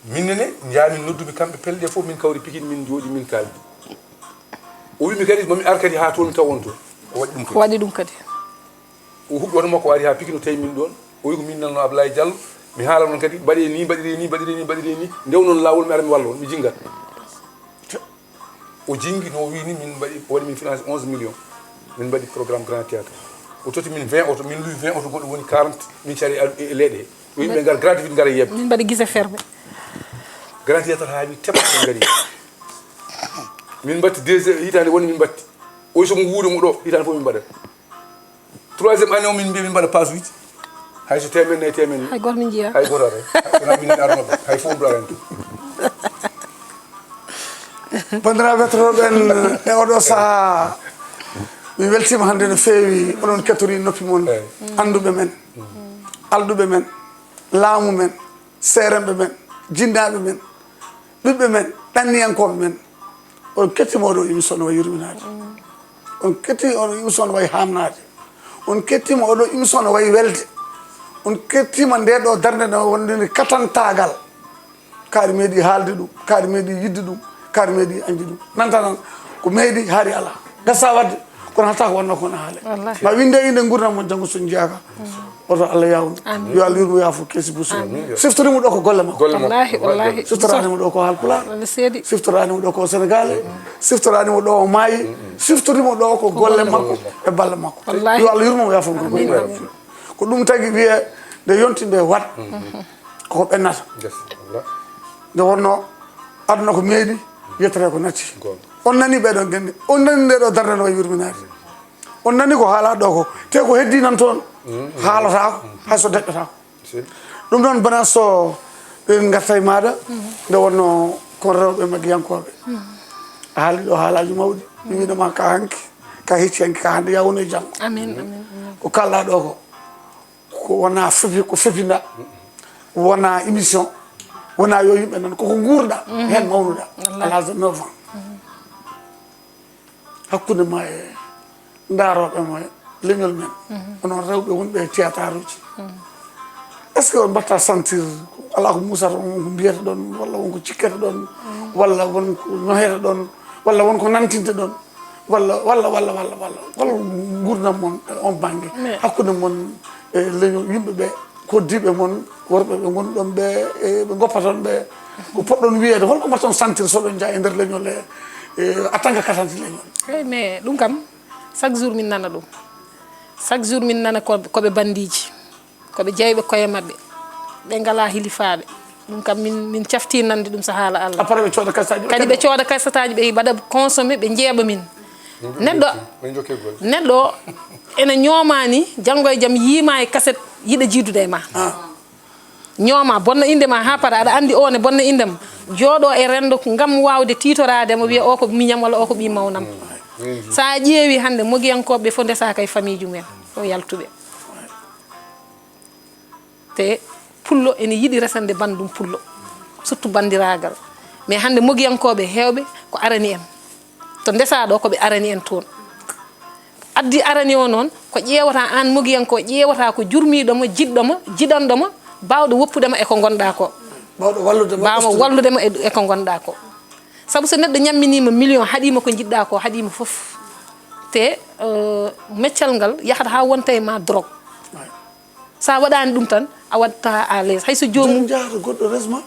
Min ne, njaami noddu mi kamɓe pelle ɗe fof, min kawri Pikin, min njooɗi, min kaali. O wiyi mi kadi, mami ar kadi haa toon, mi tawa on toon. O waɗi ɗum kadi. Waɗi ɗum kadi. O huɓɓi oto makko, o ari haa Pikin, o tawi min ɗoon. O wiyi ko min nanno Ablaye Diallo. Mi haala noon kadi, mbaɗee ni, mbaɗiree ni, mbaɗiree ni, mbaɗiree ni. Ndew noon laawol, mi ara mi wallo on, mi jinngat. O jinngi no o wiyi ni, min mbaɗi, o waɗi min financé onze millions. Min mbaɗi programme Grand Théâtre. O totti min vingt oto, min luwi vingt oto, goɗɗo woni quarante, min cari e, e leeɗe he. O wiyi ɓe ngar gratuit, ngara yeeɓde. Min mbaɗi gise fermé. Grand Théâtre haa wi teppa ɓe ngari. Min mbatti deux heures, hitaande woni min mbatti. O wiyi so mo wuuri mo ɗo, hitaande fof min mbaɗat. Troisième année o min mbiya min mbaɗa passe uji. Hay so temen nayi temen ni. Hay goto min jiya. Hay goto aray. Wona minen arno ba. Hay fof ɗo aray. Bandiraɓe hettotooɓe en e oɗo saha, mi weltima hannde no feewi oɗon kettori noppi mon. Annduɓe men, alɗuɓe men, laamu men, seerenɓe men, jinnaaɓe men, ɓiɓɓe men, ɗanniyankooɓe men. On kettima oɗo émission no wayi yurminaade. On ketti oɗo émission no wayi haamnaade. On kettima oɗo émission no wayi welde. On kettima nde ɗo darnde no wonde ni katantaagal. Kaari meeɗi haalde ɗum, kaari meeɗi yidde ɗum, kaari meeɗi añde ɗum. Nanta tan ko meeɗi haari alaa. Gasa wadde, kono hatta ko wonno ko wona haale. Wallahi. Ma winde inde nguurndam mon janngo so njiyaaka. Oto Allah yawnu. Amin. Yo Allah yurmo yaafo kesi busu. Amin. Siftorimo ɗo ko golle makko. Golle makko. Wallahi, wallahi. Siftorani mo ɗo ko Haalpulaar. Wallahi seedi. Siftorani mo ɗo ko Senegal. Siftorani mo ɗo o maayi. Siftorimo ɗo ko golle makko e balle makko. Wallahi. Yo Allah yurmo yaafo mo. Amin, amin. Ko ɗum tagi wiye nde yonti nde waɗ. Koko ɓennata. Yes. Nde wonno aduna ko meeɗi, yettere ko natti. Goonga. On nani ɓeɗon gende. On nani nde ɗo darnde no wayi yurminaade. On nani ko haala ɗo ko. Te ko heddi nan toon. Haalataako. Hay so deƴƴataako. Si. Ɗum noon bana so ɓen ngarta e maaɗa, nde wonno kon rewɓe magiyankooɓe. A haali ɗo haalaaji mawɗi. Mi wiinoma ka hanki, ka hecci hanki, ka hannde ya woni e janngo. Amin, amin, amin. Ko kalɗa ɗo ko. Ko wona fefi, ko fefinda. Wona émission. Wona yo yimɓe nan. Koko nguurɗa. Heen mawnuɗa. Wallahi. À l'âge de neuf ans. Hakkunde ma e ndaarooɓe ma e leñol men. Onon rewɓe wonɓe e théâtre uji. Est-ce que on mbatta sentir alaa ko musata on, ko mbiyata ɗon, walla won ko cikkata ɗon, walla won ko ñoheta ɗon, walla won ko nantinte ɗon? Walla, walla, walla, walla, walla, walla nguurndam mon e on bannge, mais hakkunde mon e leñol yimɓe ɓe, koddiiɓe mon, worɓe ɓe ngoni ɗon ɓe, e ɓe ngoppaton ɓe, ko poɗɗon wiyeede, holko mbaɗton sentir so ɗon njaa e nder leñol e, e, en tant que katante leñol? Eyi, mais ɗum kam, chaque jour min nana ɗum. Chaque jour min nana ko, ko ɓe bandiiji. Ko ɓe jeyɓe koye maɓɓe, ɓe ngalaa hilifaaɓe. Ɗum kam min, min caftii nande ɗum, so haala Allah. Après ɓe cooda kasataaji ɓe kadi, ɓe cooda kasataaji, ɓe mbaɗa consommé, ɓe njeeɓa min. Neɗɗo, neɗɗo ene ñoomaani, janngo e jam yiima e kaset, yiɗa jiidude e ma. Ah. Ñooma, bonna innde ma haa para, aɗa anndi o ne bonna innde ma. Jooɗo e renndo ngam waawde tiitoraade mo, wiya o ko miñam walla o ko ɓii mawnam. Sa ƴeewi hannde mogiyankooɓe fof ndesaaka e famille jum en, o yaltuɓe. Te pullo ene yiɗi resande banndum pullo, surtout banndiraagal. Mais hannde mogiyankooɓe heewɓe ko arani en. To ndesaa ɗo ko ɓe arani en toon. Addi arani o noon ko ƴeewata aan mogiyanko, ƴeewata ko jurmiiɗo mo, jiɗɗo mo, jiɗanɗo mo, baawɗo woppude mo e ko ngonɗaa ko. Baawɗo wallude mo, baawɗo wallude mo e, e ko ngonɗaa ko. Sabu so neɗɗo ñamminiima million, haɗiima ko njiɗɗaa ko, haɗiima fof. Te, eh, meccal ngal yahata haa wonta e ma drogue. Sa waɗaani ɗum tan, a waɗta à l'aise. Hay so joomum. Jooni njahata goɗɗo resma,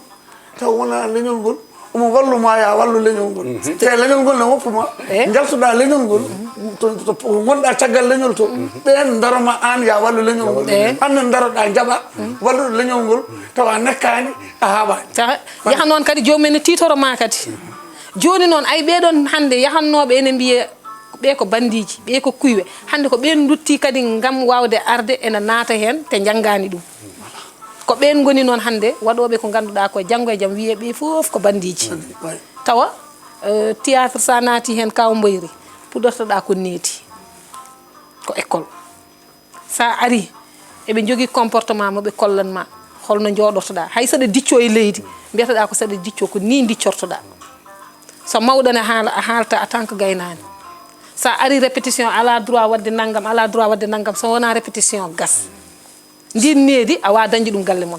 taw wona leñol ngol, omo wallu ma, ya wallu leñol ngol. Mhm. Te leñol ngol ne woppu ma, eh? Njaltuɗa leñol ngol, to, to, to ngonɗa caggal leñol to, ɓeen daroma aan, ya wallu leñol ngol. Eh. Aan ne daroɗa, jaɓa, walluɗo leñol ngol, tawa nekkaani, a haaɓaani. Yaha noon kadi, joomum en ne tiitoro ma kadi. Jooni noon, ay ɓee ɗoon hannde yahannooɓe ene mbiye, ɓee ko bandiiji, ɓee ko kuyɓe. Hannde ko ɓeen nduttii kadi ngam waawde arde ena naata heen te njanngaani ɗum. Ko ɓeen ngoni noon hannde waɗooɓe ko ngannduɗaa ko janngo e jam wiyee ɓee fof ko bandiiji. Tawa, eh, théâtre sa naati heen kaw mboyri, puɗortoɗaa ko needi, ko école. Sa ari, eɓe njogii comportement mo ɓe kollan ma, holno njooɗortoɗaa. Hay saɗa diccoo e leydi, mbiyatoɗaa ko saɗa diccoo, ko nii diccortoɗaa. So mawɗo ne haala, a haalta en tant que gaynaani. Sa ari répétition, alaa droit waɗde nanngam, alaa droit waɗde nanngam, so wonaa répétition, gas. Ndiin needi, a waawaa dañde ɗum galle mon.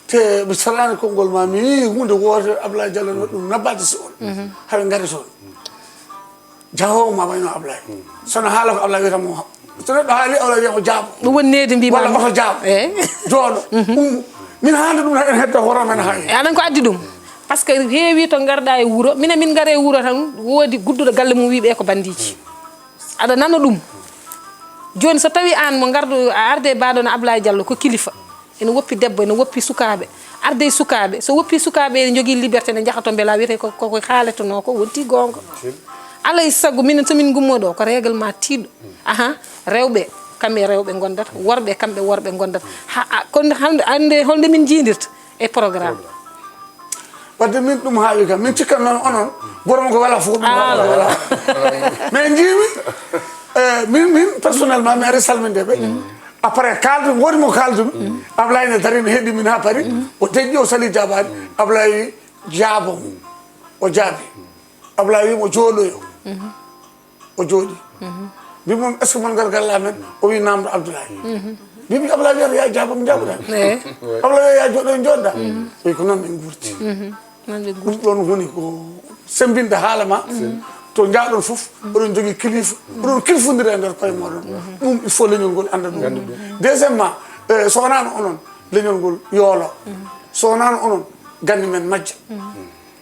Te mi salaani konngol ma, mi yii huunde wootere Ablaye Diallo no ɗum nabbaade so on. Haɓe ngari toon. Jahoowo ma wayno Ablaye. So no haala ko Ablaye wiyata mo. So neɗɗo haali Ablaye wiya ko jaabo. Ɗum woni needi mbiimi. Walla oto jaabo. Eey. Jooɗo. Ummo. Min haalde ɗum en hedda hoore men hay. E aɗa ko addi ɗum. Par ce que heewi to ngarɗa e wuro. Minen min ngare e wuro tan woodi gudduɗo galle mum wiɓe ko bandiiji. Aɗa nana ɗum. Jooni so tawi aan mo ngarɗo a arde e baaɗo no Ablaye Diallo ko kilifa. Ene woppi debbo, ene woppi sukaaɓe. Arde e sukaaɓe. So woppi sukaaɓe ene njogii liberté, ene njaha to mbela wiyetee ko, ko, ko haaletenoo ko wonti goonga. Alaa e sago minen so min ngummoo ɗo ko règlement tiiɗɗo. Aha, rewɓe. Kamɓe rewɓe ngondata, worɓe kamɓe worɓe ngondata. Ha, a, kono hannde, hannde holnde min njiidirta e programme? Wadde min ɗum haawi kam, min cikkatnoo onon, gooto mo ko wala fof ɗum wala wala. Mais njiimi, eh, min, min personnellement, mi ari salminde ɓe. Après, kaaldu, woodi mo kaaldu, Ablaye ne dari, ne heɗi min haa Paris, o deƴƴi, o sali jaabaani, Ablaye wi jaabo, o jaabi. Ablaye wi mo jooɗoyo. O jooɗi. Mbi mum, est ce que mon ngar galle amen? O wi namdo Abdoulaye. Mbi mbi Abdoulaye wiyata ya jaabo mi jaabuɗa. Abdoulaye wiya ya jooɗo en jooɗɗa. O wi ko noon min guurti. Ɗum ɗoon woni ko sembinde haala ma. To njaaɗon fof, oɗon jogii kilifa, oɗon kilfondira e nder koye mooɗon. Ɗum il faut leñol ngol annda ɗum. Deuxièmement, eh, so wonaano onon, leñol ngol yoolo. So wonaano onon, gandi men majja.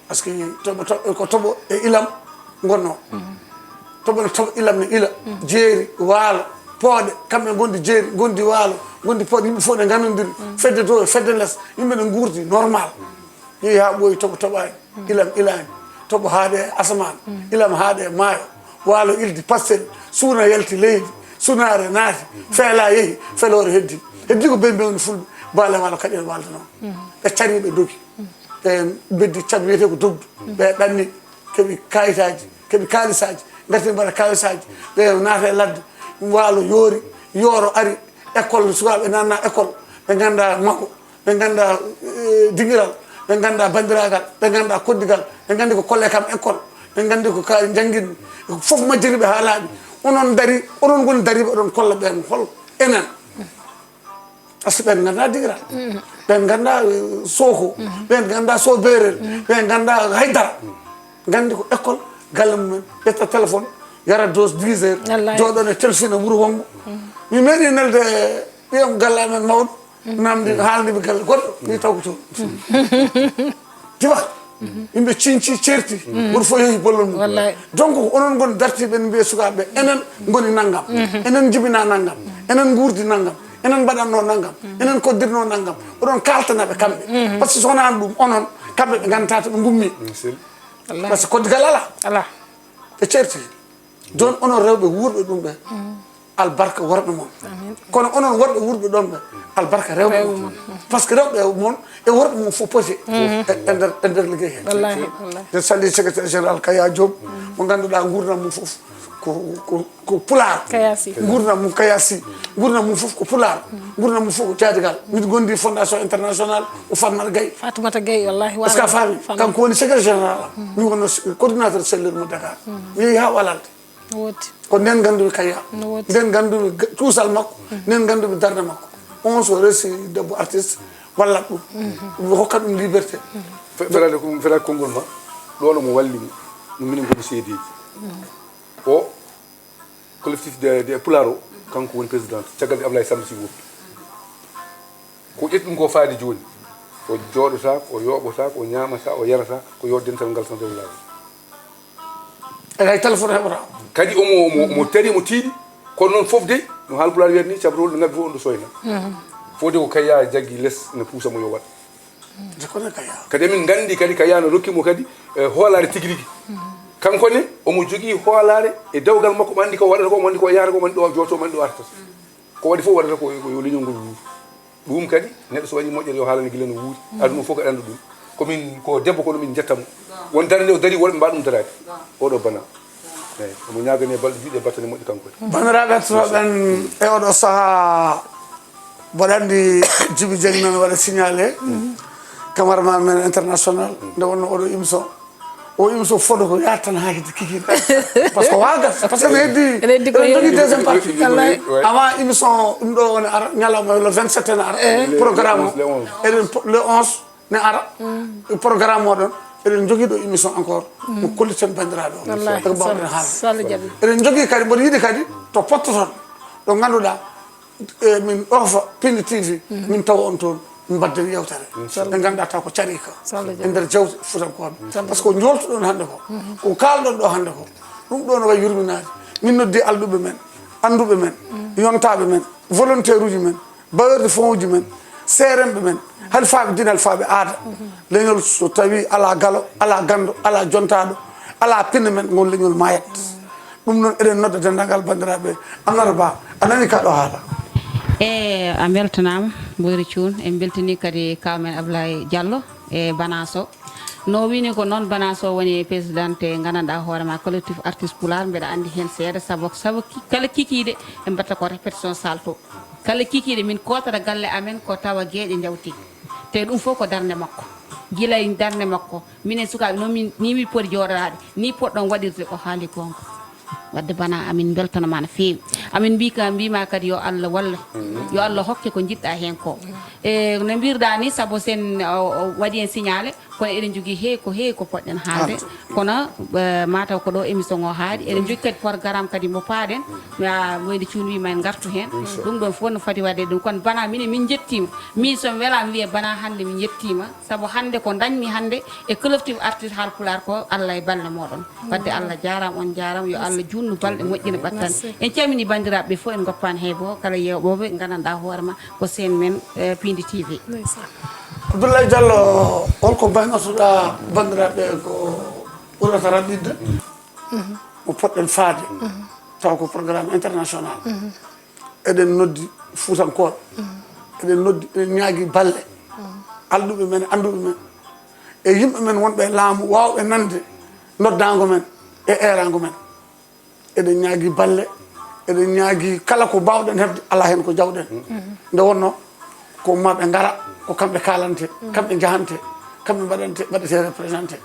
Parce que toɓo toɓo ko toɓo e ilam ngonnoo. Toɓo no toɓo ilam ne ila. Jeeri, waalo, pooɗe, kamɓe ngondi jeeri, ngondi waalo, ngondi pooɗe, yimɓe fof ne ngandondiri. Fedde dow e fedde les, yimɓe ne nguurdi normal. Yehi haa ɓooyi, toɓo toɓaani, ilam ilaani. Toɓo haaɗe e asamaan, ilam haaɗe e maayo. Waalo ildi pastel, suuna yalti leydi, sunaare naati, feela yehi, feloore heddi. Heddi ko bembe woni fulɓe, baale waalo kaƴen waaldanoo. Ɓe cari ɓe dogi. Ɓe beddi caɗ wiyetee ko dogdu. Ɓe ɗanni, keɓi kayitaaji, keɓi kaalisaaji, ngarti mbaɗa kaalisaaji. Ɓe naata e ladde, waalo yoori, yooro ari, école, sukaaɓe nanna école, ɓe ngannda makko, ɓe ngannda, eh, dingiral, ɓe ngannda banndiraagal, ɓe ngannda koddigal, ɓe nganndi ko kolle kam école, ɓe nganndi ko kaari njannginmi. Fof majjiriiɓe haa laaɓi. Onon dari, onon ngoni dariiɓe, oɗon kolla ɓeen hol enen. Parce que ɓen nganndaa digiral, ɓen nganndaa, eh, sooko, ɓen nganndaa so beerel, ɓen nganndaa haydara. Nganndi ko école, galle mumen, ƴetta téléphone, yara dose dix heures, jooɗoɗo e telfina wuro wongo. Mi meeɗi nelde ɓiyam galle amen mawɗo, namdi, haaldi mi galle goɗɗo, mi taw ko toon. Tiwa, yimɓe ciñci, ceerti, woto fof yehi bollol mum. Donc, onon ngoni dartiiɓe, en mbiye sukaaɓe, enen ngoni nanngam, enen njibina nanngam, enen nguurdi nanngam, enen mbaɗatno nanngam, enen koddirno nanngam, oɗon kaaltana ɓe kamɓe. Parce que so wonaano ɗum, onon, kamɓe ɓe nganndataa to ɓe ngummi. Parce que koddigal alaa. Alaa. Ɓe ceerti. Jooni onon rewɓe wuurɓe ɗum ɓe, albarka worɓe mon. Kono onon worɓe wuurɓe ɗon ɓe, albarka rewɓe mon. Parce que rewɓe mon e worɓe mon fof poti e, e nder, e nder liggey he. Wallahi, wallahi. Nden salli secrétaire général Kaya Diop, mo ngannduɗaa nguurndam mum fof ko, ko, ko pulaar. Kaya Sy. Nguurndam mum Kaya Sy. Nguurndam mum fof ko pulaar. Nguurndam mum fof ko caadigal. Miɗo gondi fondation international o Fatmata Gaye. Fatmata Gaye, wallahi. Est-ce que a faami? Kanko woni secrétaire général am. Min wonno coordinateur cellule mo Dakar. Mi yehi haa Walalde. No woodi. Ko nden nganndumi Kaya. No woodi. Nden nganndumi ga-, cuusal makko. Nden nganndumi darnde makko. On so resi debbo artiste, wallat ɗum. Ɗum hokkat ɗum liberté. Fe-, felaade ko, felaade konngol ma, ɗoon omo walli mi. Ɗum minen ngoni seedeeji. O collectif de, de Pulaar o, kanko woni président. Caggal nde Ablaye Samb Sy woppi. Ko ƴetti ɗum ko faade jooni. O jooɗotaako, o yooɓotaako, o ñaamata, o yarata, ko yo dental ngal tan rew laawol. Alaa hay téléphone heɓata. Kadi omo, omo, omo tari, omo tiiɗi. Kono noon fof de, no Haalpulaar wiyata ni, cabrol no ngabbi fof on ɗo soyna. Fof de ko Kaya jaggi les, no puusa mo yo waɗ. Nde kono Kaya. Kadi emin nganndi kadi Kaya no rokki mo kadi, eh, hoolaare tigi rigi. Kanko ne, omo jogii hoolaare e dewgal makko, omo anndi ko waɗata ko, omo anndi ko yahata ko, omo anndi ɗo jooto, omo anndi ɗo artata. Ko waɗi fof waɗata ko, ko yo leñol ngol wuur. Ɗum kadi, neɗɗo so waɗi moƴƴere, yo haalane gila no wuuri. Aduna fof ko ɗanɗo ɗum. Ko min, ko debbo, kono min njetta mo. Won darnde o dari, worɓe mbaɗa ɗum daraade. Oɗo bana. Eeyi, omo ñaagani e balɗe juuɗe battane moƴƴe kanko ne. Banndiraaɓe heɗotooɓe men e oɗo sahaa, mboɗo anndi Jibi Dieng noon waɗa signalé, cameraman men international, nde wonno oɗo émission. O émission fodo ko yahat tan haa heddi kikiiɗe. Parce que waagat, parce que ne heddi, ene heddi ko eɗen jogii deuxième partie. Wallaay. Avant émission ɗum ɗo woni ara, ñalawma le vingt-sept ene ara. Programme o. Eɗen po-, le onze ne ara. Programme o ɗon, eɗen jogii ɗo émission encore. Mo kolliten banndiraaɓe o. Wallaay. Eko mbawɗen haalde. So Allah jaɓi. Eɗen jogii kadi, mboɗo yiɗi kadi to pottoton, ɗo ngannduɗaa, e min ɗofa Pindi T V, min tawa on toon, min mbaɗden yewtere. Inchallah. Ɓe ngannduɗaa taw ko carika. Inchallah. E nder jawte Fuutankooɓe. Inchallah. Parce que ko njooltuɗon hannde ko, ko kaalɗon ɗo hannde ko, ɗum ɗo no wayi yurminaade. Min noddi alɗuɓe men, annduɓe men, yontaaɓe men, volontaire uji men, bailleur de fonds uji men, seerenɓe men, halifaaɓe diine, halifaaɓe aada. Leñol so tawi alaa galo, alaa ganndo, alaa jontaaɗo, alaa pinne men, ngol leñol maayat. Ɗum noon eɗen nodda denndaangal banndiraaɓe Amar Ba, A nani ka ɗo haala? E a mbeltanaama Boyri Cuun, en mbeltini kadi kawmen Ablaye Diallo e Banaso. No wini ko noon, Banaso woni présidente gandanɗa hoore ma collectif artiste pulaar. Mbeɗa anndi heen seeɗa sabu sabu kala kikiiɗe en mbatta ko répétition salto. Kala kikiiɗe min kootata galle amen ko tawa geeƴe njawti. Te ɗum fof ko darnde makko. Gila e darnde makko, minen sukaaɓe noon min ni mi poti jooɗoraade, ni poɗɗon waɗirde ko haali goonga. Wadde bana amin mbeltanoma no feewi. Amin mbi ka mbima kadi yo Allah wallu. Yo Allah hokke ko jiɗɗa hen ko. E no mbirɗa ni sabu sen waɗi en signalé kono eɗen jogui heewi ko heewi ko poɗɗen haalde. Kono mataw ko ɗo émission o haaɗi eɗen jogui kadi programme kadi mo paaɗen. Wayde cuun wima en gartu hen. Ɗum ɗon fof no fadi wadde ɗum kono bana minen min jettima. Min somi welama wiye bana hande min jettima. Sabu hannde ko ndañmi hannde e collectif artiste Haalpulaar ko Allah e balɗe mooɗon. Wadde Allah jaaraama, on jaaraama, yo Allah juutnu balɗe, moƴƴina ɓattanɗe. En calminii banndiraaɓe ɓe fof, en ngoppaani hay gooto, kala yeeɓooɓe nganndanɗaa hoore ma ko seen men Piindi T V. Abdoulaye Diallo, holko mbaynortoɗaa banndiraaɓe ko ɓurata raɓɓiɗde mo poɗɗen faade taw ko programme international? Eɗen noddi Fuutankooɓe, eɗen noddi, eɗen ñaagi balle alɗuɓe men, annduɓe men e yimɓe men wonɓe e laamu waawɓe nande noddaango men e eeraango men. Eɗen ñaagi balle, eɗen ñaagi kala ko mbaawɗen heɓde, alaa heen ko jawɗen. Nde wonnoo ko ummaɓe ngara, ko kamɓe kaalante, kamɓe njahante, kamɓe mbaɗante, mbaɗete représenté.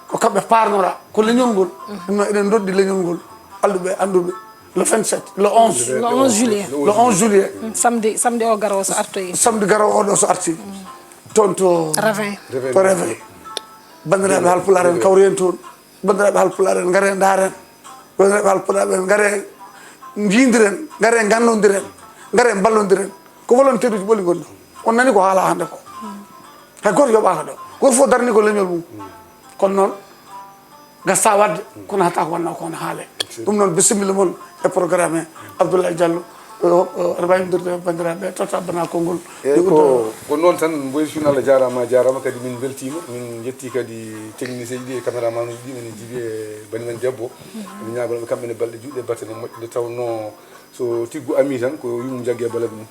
Ko kamɓe parnora ko leñol ngol. Ɗum noon eɗen noddi leñol ngol, alɗuɓe annduɓe le vingt-sept, le onze. Le onze juillet. Le onze juillet. Samedi, samedi o garowo so artoyi. Samedi garowo oɗo so arti. Toon to Ravin. To Ravin. Banndiraaɓe Haalpulaar en kawri en toon. Banndiraaɓe Haalpulaar en ngare ndaaren. Banndiraaɓe Haalpulaar en ngare njiindiren, ngare ngannondiren, ngare mballondiren. Ko volontaire uji ɓoli ngoni ɗo. On nani ko haala hannde ko. Hay gooto yoɓaaka ɗo. Gooto fof darni ko leñol mum. Kono noon gasta wadde kono hata ko wanno ko wona haale. Ɗum noon bisimilla mon e programme he Abdoulaye Diallo. Aɗa wawi noddirde banndiraaɓe totta bana konngol. Eyyi ko ko noon tan Boyri Cuun, Allah jaaraama a jaaraama kadi min mbeltiima, min njetti kadi technicien ji ɗi e caméraman uji ɗi men jibi e bani men debbo. Min ñaaganaɓe kamɓe ne balɗe juuɗe batte ne moƴƴe nde tawnoo so tiggu amii tan ko yummum jagge e balad mum.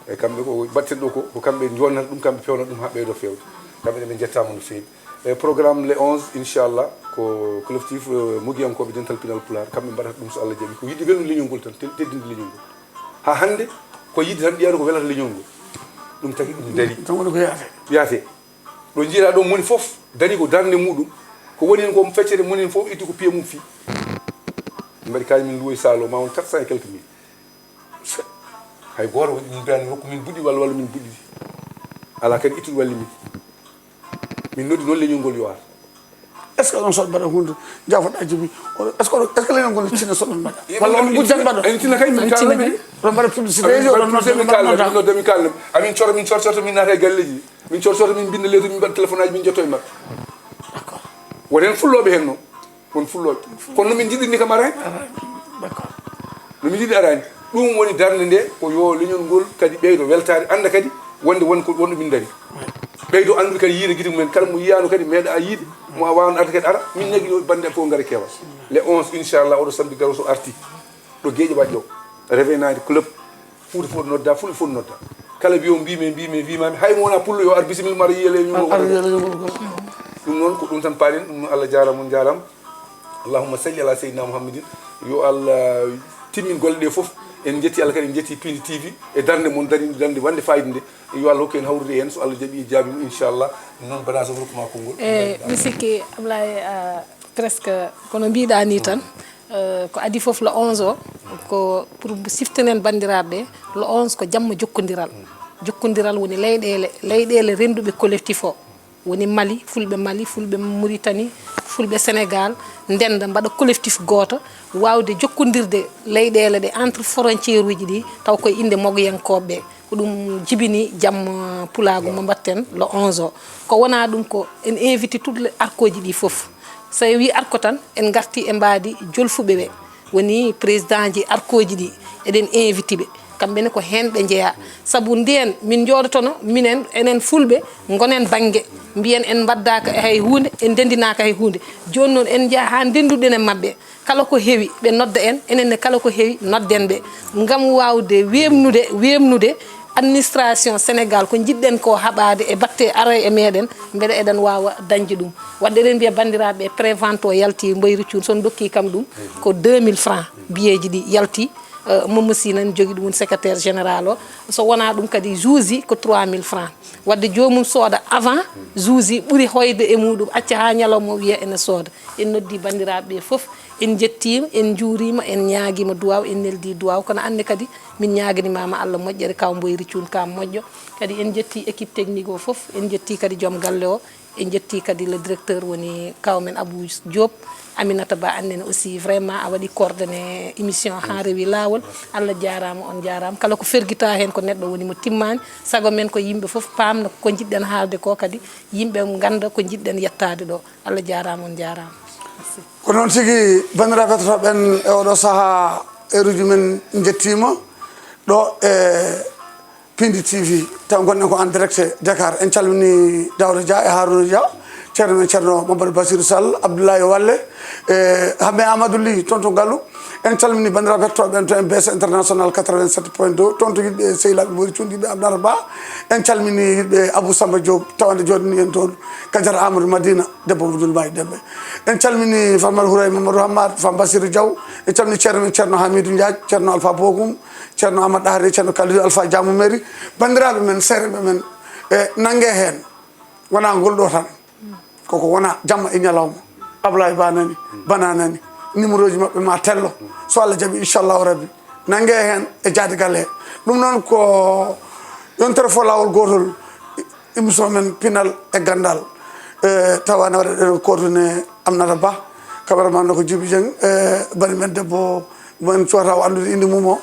E kamɓe ko mbaɗten ɗo ko ko kamɓe jonnata ɗum, kamɓe pewnata ɗum haa ɓeydo feewde. Kamɓe ne ɓe njettaama no feewi. E programme le onze inchallah ko collectif mogiyankooɓe dental pinal pulaar kamɓe mbaɗata ɗum so Allah jaɓi, ko yiɗde welnude leñol ngol tan, teddinde leñol ngol. Haa hannde ko yiɗde tan ɓiyata ko welata leñol ngol. Ɗum tagi ɗum darii. Tan woni ko yaate. Yaate. Ɗo njiiɗaa ɗo moni fof darii ko darnde muɗum. Ko woni heen ko feccere moni heen fof itti ko piye mum fii. Min mbaɗi kaalis min luwoyi saalo ma won quatre cent et quelques mille. Hay gooto min mbiyani rokku min buɗɗi walla walla min buɗɗi. Alaa kadi ittuɗo walli min. Min noddi noon leñol ngol yo ar. Est ce que oɗon soɗ mbaɗa hunde jafoɗa jibi? Est ce que oɗon est ce que leñol ngol ne cine soɗon mbaɗa walla on gujjan mbaɗa? En cina kay min kalna min. Oɗon mbaɗa publicité ji oɗon nodda min kalna min. Nodda min kalna amin coro min coro coro min naata e galleji. Min coro coro min mbinda lettre min mbaɗa téléphone aji min jotto e maɓɓe. D'accord. Wonen fullooɓe heen noon. Won fullooɓe kono no min njiɗirni kam araani. No min njiɗi araani. Ɗum woni darnde nde ko yo leñol ngol kadi ɓeydo weltaade annda kadi wonde won ko wonɗo min ndarii. Ɓeydo anndude kadi yiide gite mumen kala mo yiyaano kadi meeɗa yiide mo a waawno arde kadi ara min ñagi yo bannde fof ngara keewal. Le onze inchallah oɗo samedi garowo so arti ɗo geeƴe waɗi ɗo revenaade club. Fuuta fof nodda, fulɓe fof nodda. Kala wiyo mbimi mbimi mbimami hay mo wona pullo yo ar bisimilla mara yiyele ñumo. Ɗum noon ko ɗum tan paaɗen ɗum noon Allah jaarama on jaarama. Allahumma salli ala seydina mouhammadin. Yo Allah timmin golle ɗe fof. En jetti Allah kadi en jetti Piindi T V e darnde mon darinde darnde wande fayida nde. Yo Allah hokku en hawrude heen so Allah jaɓi e jaabima inchallah. Ɗum noon bana so hokkuma konngol. E mi sikki Ablaye presque kono mbiɗa ni tan. Ko adii fof le onze o ko pour siftenen banndiraaɓe ɓe. Le onze ko jamma jokkondiral. Jokkondiral woni leyɗeele leyɗeele rennduɓe collectif o woni Mali, fulɓe Mali, fulɓe Mauritanie, fulɓe Sénégal ndennda mbaɗa collectif gooto waawde jokkondirde leyɗeele ɗe entre frontière uji ɗi taw koye innde mogoyankooɓe ɓe. Ko ɗum jibini jamma pulaagu mo mbaɗten le onze o. Ko wonaa ɗum ko en invité toutes les arkooji ɗi fof. So en wii arko tan en ngartii e mbaadi jolfuɓe ɓe woni président ji arkooji ɗi eɗen invité ɓe. Kamɓe ne ko heen ɓe njeyaa. Sabu ndeen min njooɗotono, minen, enen Fulɓe, ngonen bannge, mbiyen en mbaddaaka e hay huunde, en ndenndinaaka hay huunde. Jooni noon en njaha haa ndennduɗen e maɓɓe. Kala ko heewi, ɓe nodda en, enen ne kala ko heewi, nodden ɓe. Ngam waawde weeɓnude, weeɓnude administration Sénégal, ko njiɗɗen ko haɓaade e batte aroye e meeɗen, mbeɗa eɗen waawa dañde ɗum. Waɗde eɗen mbiya banndiraaɓe, prévente o yalti Mboyri Cuun, so on ndokki kam ɗum, ko deux mille francs, biyeeji ɗi yalti. Eh, Momo Sy nan jogi ɗum woni secrétaire général o. So wonaa ɗum kadi, juuji ko trois mille francs. Waɗde joomum sooda avant, juuji ɓuri hoyde e muɗum, acca haa ñalawma o wiya ene sooda. En noddi banndiraaɓe ɓe fof, en njettiima, en njuuriima, en ñaagiima duwaaw, en neldi duwaaw. Kono aan ne kadi, min ñaaganii ma Allah moƴƴere, kaw Mboyri Cuun, ka moƴƴo. Kadi en njetti équipe technique o fof, en njetti kadi joom galle o. En njetti kadi le directeur woni kaw men Abou Diop, Aminata Ba, aan ne aussi vraiment a waɗi coordonné émission haa rewi laawol. Allah jaaraama, on jaaraama. Kala ko fergita heen ko neɗɗo woni mo timmaani. Sago men ko yimɓe fof paamna ko njiɗɗen haalde ko, kadi yimɓe ngannda ko njiɗɗen yettaade ɗo. Allah jaaraama, on jaaraama. Merci. Ko noon tigi, banndiraaɓe heɗotooɓe en e oɗo sahaa, heeruuji men njettiima ɗo e Pindi T V, taw ngonɗen ko en direct Dakar. En calmini Daouda Dia e Harouna Dia, ceerno men Ceerno Mamadou Bassirou Sall, Abdoulaye Walle, e Hammet Amadou Ly, toon to Gallu. En calmini banndiraaɓe heɗotooɓe en to M B S International quatre-vingt-sept point deux, toon to yiɗɓe sehilaaɓe Mboyri Cuun, yiɗɓe Abdou Ba. En calmini yiɗɓe Abou Samba Diop, tawande jooɗani en toon, Kadiata Amadou Madina, debbo mo Dulmaaji Dembe. En calmini Farmata Houraye Mamadou Hammad, Fam Bassirou Diaw. En calmini ceerno men Ceerno Hamidou Ndiaye, Ceerno Alpha Bokum, Ceerno Amadou Dahri, Ceerno Kalidou Alpha Diamo Meri. Banndiraaɓe men, seereeɓe men, e nannge heen, wonaa ngol ɗo tan. Koko wona jamma e ñalawma. Ablaye Ba nani, Bana nani, numéro ji maɓɓe ma tello. So Allah jaɓi, inchallahu rabbi, nannge heen e jaade galle he. Ɗum noon ko yontere fof laawol gootol, émission men Pinal e Ganndal. E, tawa ne waɗa ɗen coordonné Aminata Ba, cameraman o ko Djiby Dieng, e, bani men debbo mo en cuwata o anndude innde mum o.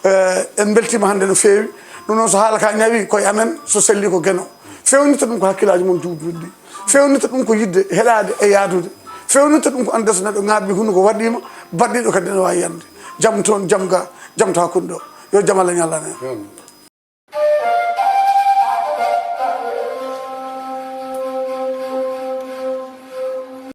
Eh, en mbeltiima hannde no feewi. Ɗum noon, so haala ka ñawi koye amen, so selli ko Geno. Feewnita ɗum ko hakkillaaji mon juutɗuɗi ɗi. Feewnita ɗum ko yiɗde heɗaade e yahdude. Feewnita ɗum ko annde so neɗɗo ŋaaɓi, hunuko waɗiima, baɗɗiiɗo kadi ene waawi yande. Jam toon, jam ga, jam to hakkunde ɗo. Yo jam Allah ñallan en.